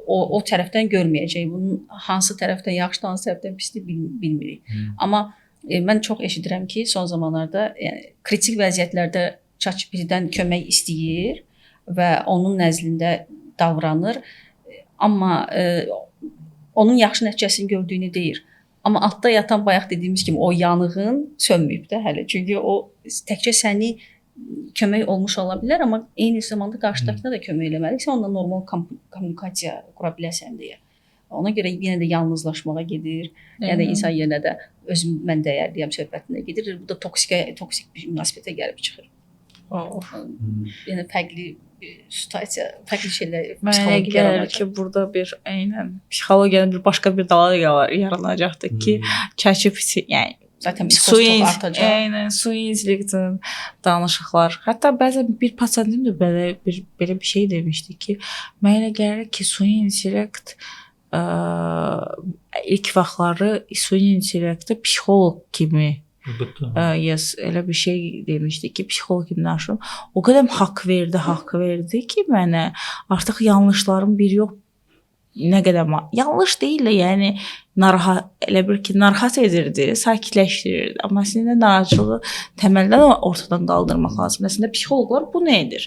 B: O tərəfdən görməyəcək. Bunun hansı tərəfdən yaxşıdır, hansı tərəfdən pisdir bilmirik. Amma mən çox eşidirəm ki, son zamanlarda yəni kritik vəziyyətlərdə ChatGPT-dən kömək istəyir və onun nəzdində davranır. Amma Onun yaxşı nəticəsini gördüyünü deyir. Amma altda yatan bayaq dediyimiz kimi o yanığın sönməyib də hələ. Çünki o təkcə səni kömək olmuş ola bilər, amma eyni zamanda qarşıdakına da kömək eləməlisən, sən onunla normal kommunikasiya qura biləsən deyə. Ona görə yenə də yalnızlaşmağa gedir. Yəni də insan yenə də özüm mən dəyərliyəm söhbətinə gedir. Bu da toksik bir münasibətə gəlib çıxır.
C: Oh.
B: Yəni fərqli bir situasiya, fərqli şeylər
C: Mənə gəlir ki, burada bir eynən psixologiyanın bir başqa bir dalı yaranacaqdır ki, ChatGPT, yəni
B: zaten psixoz çox artacaq.
C: Eynən süni intellektin danışıqlar. Hətta bəzən bir pasientim də belə bir şey demişdi ki, mənə elə gəlir ki, süni intellekt ilk vaxtları süni intellekti psixoloq kimi
A: Əlbəttə.
C: Yes, elə bir şey demişdi ki, psixoloq kimi danışım. O qədər haqq verdi ki, mənə artıq yanlışlarım bir yox, nə qədər yanlış deyil də, yəni narahat, elə bir ki, narahat edirdi, sakitləşdirirdi. Amma əslində narahatçılığı təməldən ortadan qaldırmaq lazımdır. Əslində psixoloqlar bunu edir.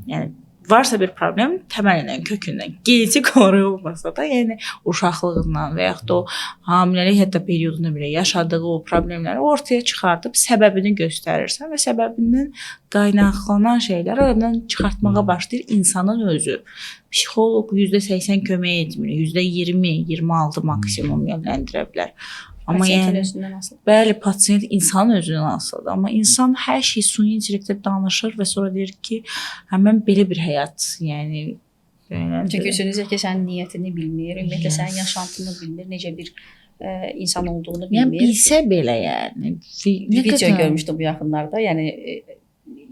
C: Yəni varsa bir problem təməlindən, kökündən, genetik olaraq olmasa da, yəni uşaqlığından və yaxud da o hamiləlik hətta periodunda belə yaşadığı o problemləri ortaya çıxardıb səbəbini göstərirsən və səbəbindən qaynaqlanan şeyləri aradan çıxartmağa başlayır insanın özü. Psixoloq %80 kömək etmir, %20, 26 maksimum yönləndirə bilər. Amma
B: pasiyentin
C: yəni,
B: özündən asılıdır.
C: Bəli, pasiyent insanın özündən asılıdır. Amma insan hər şey süni intellektə danışır və sonra deyir ki, hə, mən belə bir həyat, yəni
B: çünki süni zəka sənin niyyətini bilmir, ümumiyyətlə sənin yaşantını bilmir, necə bir insan olduğunu bilmir.
C: Yəni bilsə belə yəni.
B: Bir video görmüşdüm bu yaxınlarda, yəni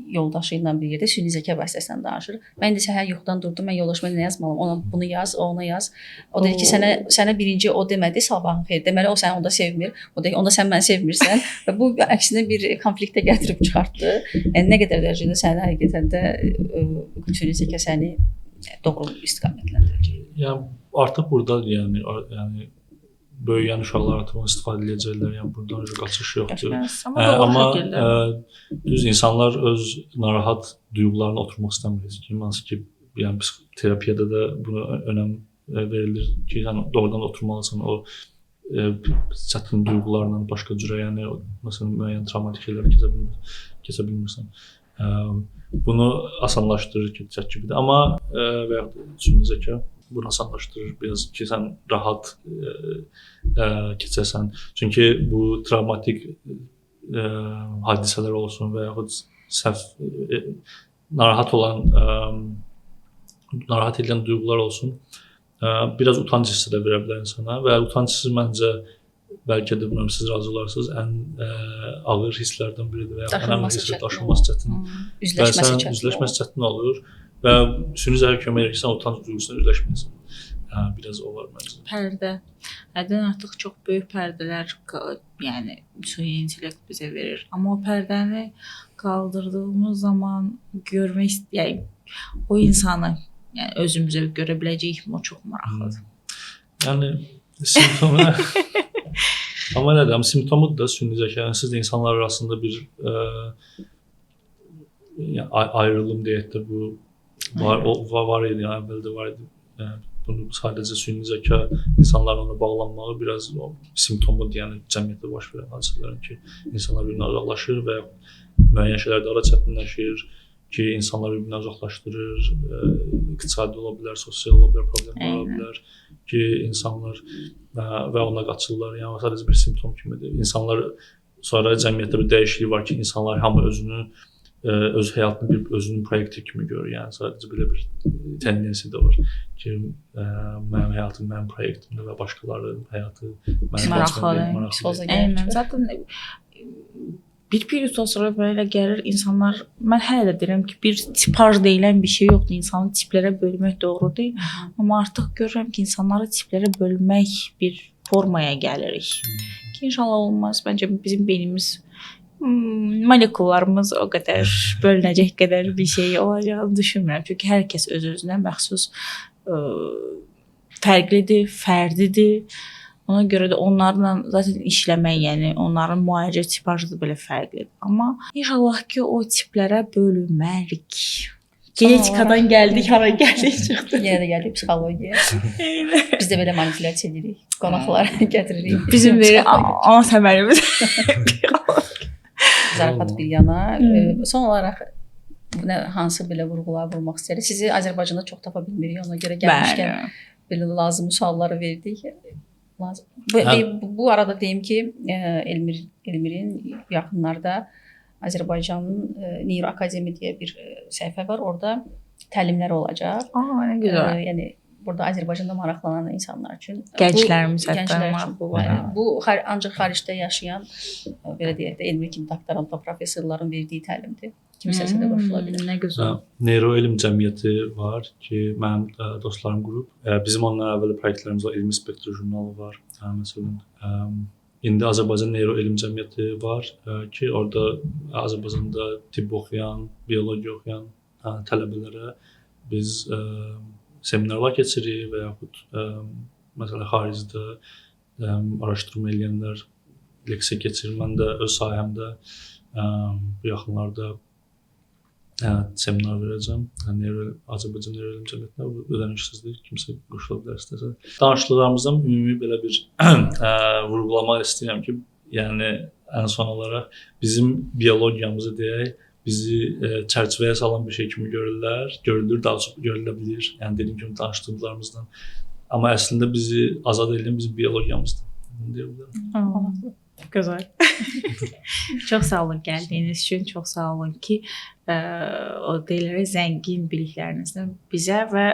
B: yoldaşı ilə bir yerdə süni zəka vasitəsilə danışır. Mən indi səhər yuxudan durdum, mən yoldaşıma nə yazmalıyam? Ona bunu yaz, o ona yaz. O dedi ki, sənə birinci o demədi, sabahın xeyir. Deməli o səni onda sevmir. O dedi, onda sən məni sevmirsən. Və bu əksinə bir konfliktə gətirib çıxartdı. Yəni nə qədər dərəcədə səni həqiqətən də süni zəka səni doğru istiqamətləndirəcək.
A: Yəni artıq burada yəni böyüyən uşaqlar artıq onu istifadə edəcəklər. Yəni buradan qaçış yoxdur. Amma düz insanlar öz narahat duyğularına oturmaq istəmir heç kim. Hansı ki, yəni psixoterapiyada da buna önəm verilir ki, yəni doğrudan da oturmalısan o çətin duyğularla başqa cürə, yəni məsələn müəyyən travmatik şeylər keçə bilmirsən. Bunu asanlaşdırır ki, ChatGPT, amma və yaxud süni zəka bunu asanlaşdırır biraz ki, sən rahat keçəsən. Çünki bu travmatik hadisələr olsun və yaxud səhv narahat olan narahat edən duyğular olsun, biraz utanc hissi də verə bilər insana və utanc hissi məncə bəlkə də bilmirəm siz razı olarsınız, ən ağır hisslərdən biridir və yaxud ən ağır hisslər daşınması çətin. Üzləşməsi çətin olur. Və süni zəka kömək edir ki, sən utanc duyğusuna üzləşməsin. Biraz o var məncə.
C: Pərdə. Həddən artıq çox böyük pərdələr, yəni süni intellekt bizə verir. Amma o pərdəni qaldırdığımız zaman görmək, yəni o insanı, yəni özümüzə görə biləcəyik mi, o çox maraqlıdır.
A: Yəni simptomu amma nədir? Simptomu da süni zəka. Yəni siz də insanlar arasında bir yəni, ayrılım deyək də bu var, o var idi, yəni əvvəl də var idi. Yəni, bunu sadəcə süni zəka insanların ona bağlanmağı biraz o simptomudur, yəni cəmiyyətdə baş verən hadisələrin ki, insanlar bir-birindən uzaqlaşır və müəyyən şeylərdə ara çətinləşir ki, insanlar bir-birindən uzaqlaşdırır, iqtisadi ola bilər, sosial ola bilər, problemlər ola bilər ki, insanlar və ona qaçırlar. Yəni sadəcə bir simptom kimidir. İnsanlar sonra cəmiyyətdə bir dəyişiklik var ki, insanlar hamı özünü öz həyatını bir özünün proyekti kimi görür. Yəni sadəcə belə bir tendensiya da var ki, mənim həyatım mənim proyektimdir və başqalarının həyatı mənim
C: maraqlı. Eynən. Zaten bir perioddan sonra belə gəlir insanlar, mən hələ də deyirəm ki, bir tipaj deyilən bir şey yoxdur. İnsanı tiplərə bölmək doğru deyil. Amma artıq görürəm ki, insanları tiplərə bölmək bir formaya gəlirik. Ki inşallah olmaz. Məncə bizim beynimiz, molekullarımız o qədər bölünəcək qədər bir şey olacağını düşünmürəm. Çünki hər kəs öz-özünə məxsus fərqlidir, fərdidir. Ona görə də onlarla zaten işləmək, yəni onların müalicə tipajı da belə fərqlidir. Amma inşallah ki, o tiplərə bölünmərik. Genetikadan gəldik, hara gəldik çıxdı.
B: Yenə də gəldik psixologiyaya. Biz də belə manipulyasiya edirik. Qonaqları gətiririk.
C: Bizim də ana səmərimiz.
B: Zarafat bir yana. Son olaraq nə hansı belə vurğular vurmaq istəyirik? Sizi Azərbaycanda çox tapa bilmirik. Ona görə gəlmişkən belə lazımi sualları verdik. Lazım. Bu arada deyim ki, Elmirin yaxınlarda Azərbaycanın Neyroakademi deyə bir səhifə var. Orada təlimlər olacaq.
C: Aa, nə gözəl.
B: Yəni burada Azərbaycanda maraqlanan insanlar üçün,
C: gənclərimiz hətta maraqlı var.
B: Bu ancaq xaricdə yaşayan, belə deyək də, Elmir kimi doktorant və professorların verdiyi təlimdir. Kimsəsə də qoşula bilər.
C: Nə gözəl.
A: Neyroelm cəmiyyəti var ki, mənim dostlarım qurub. Bizim ondan əvvəl proyektlərimiz var, Elmi Spektr jurnalı var. Məsələn, İndi Azərbaycan Neyroelm Cəmiyyəti var ki, orada Azərbaycanda tibb oxuyan, biologiya oxuyan tələbələrə biz seminarlar keçiririk və yaxud məsələn xaricdə araşdırma eləyənlər leksiya keçirir. Mən də öz sahəmdə bu yaxınlarda seminar verəcəm. Azərbaycan Neyroelm Cəmiyyətinə ödənişsizdir. Kimsə qoşula bilər istəsə. Danışdıqlarımızdan ümumi belə bir vurğulamaq istəyirəm ki, yəni ən son olaraq bizim biologiyamızı deyək, bizi çərçivəyə salan bir şey kimi görürlər, görülür, daha çox görülə bilər. Yəni dediyim kimi danışdıqlarımızdan. Amma əslində bizi azad edən bizim biologiyamızdır. Bunu deyə bilərəm.
C: Gözəl. Çox sağ olun gəldiyiniz üçün, çox sağ olun ki, o deyirlər zəngin biliklərinizlə bizə və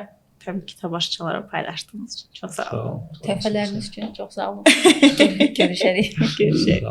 C: təbii ki, tamaşaçılara paylaşdığınız üçün çox sağ olun.
B: Töhfələriniz üçün çox sağ olun. Görüşərik.
C: Görüşərik.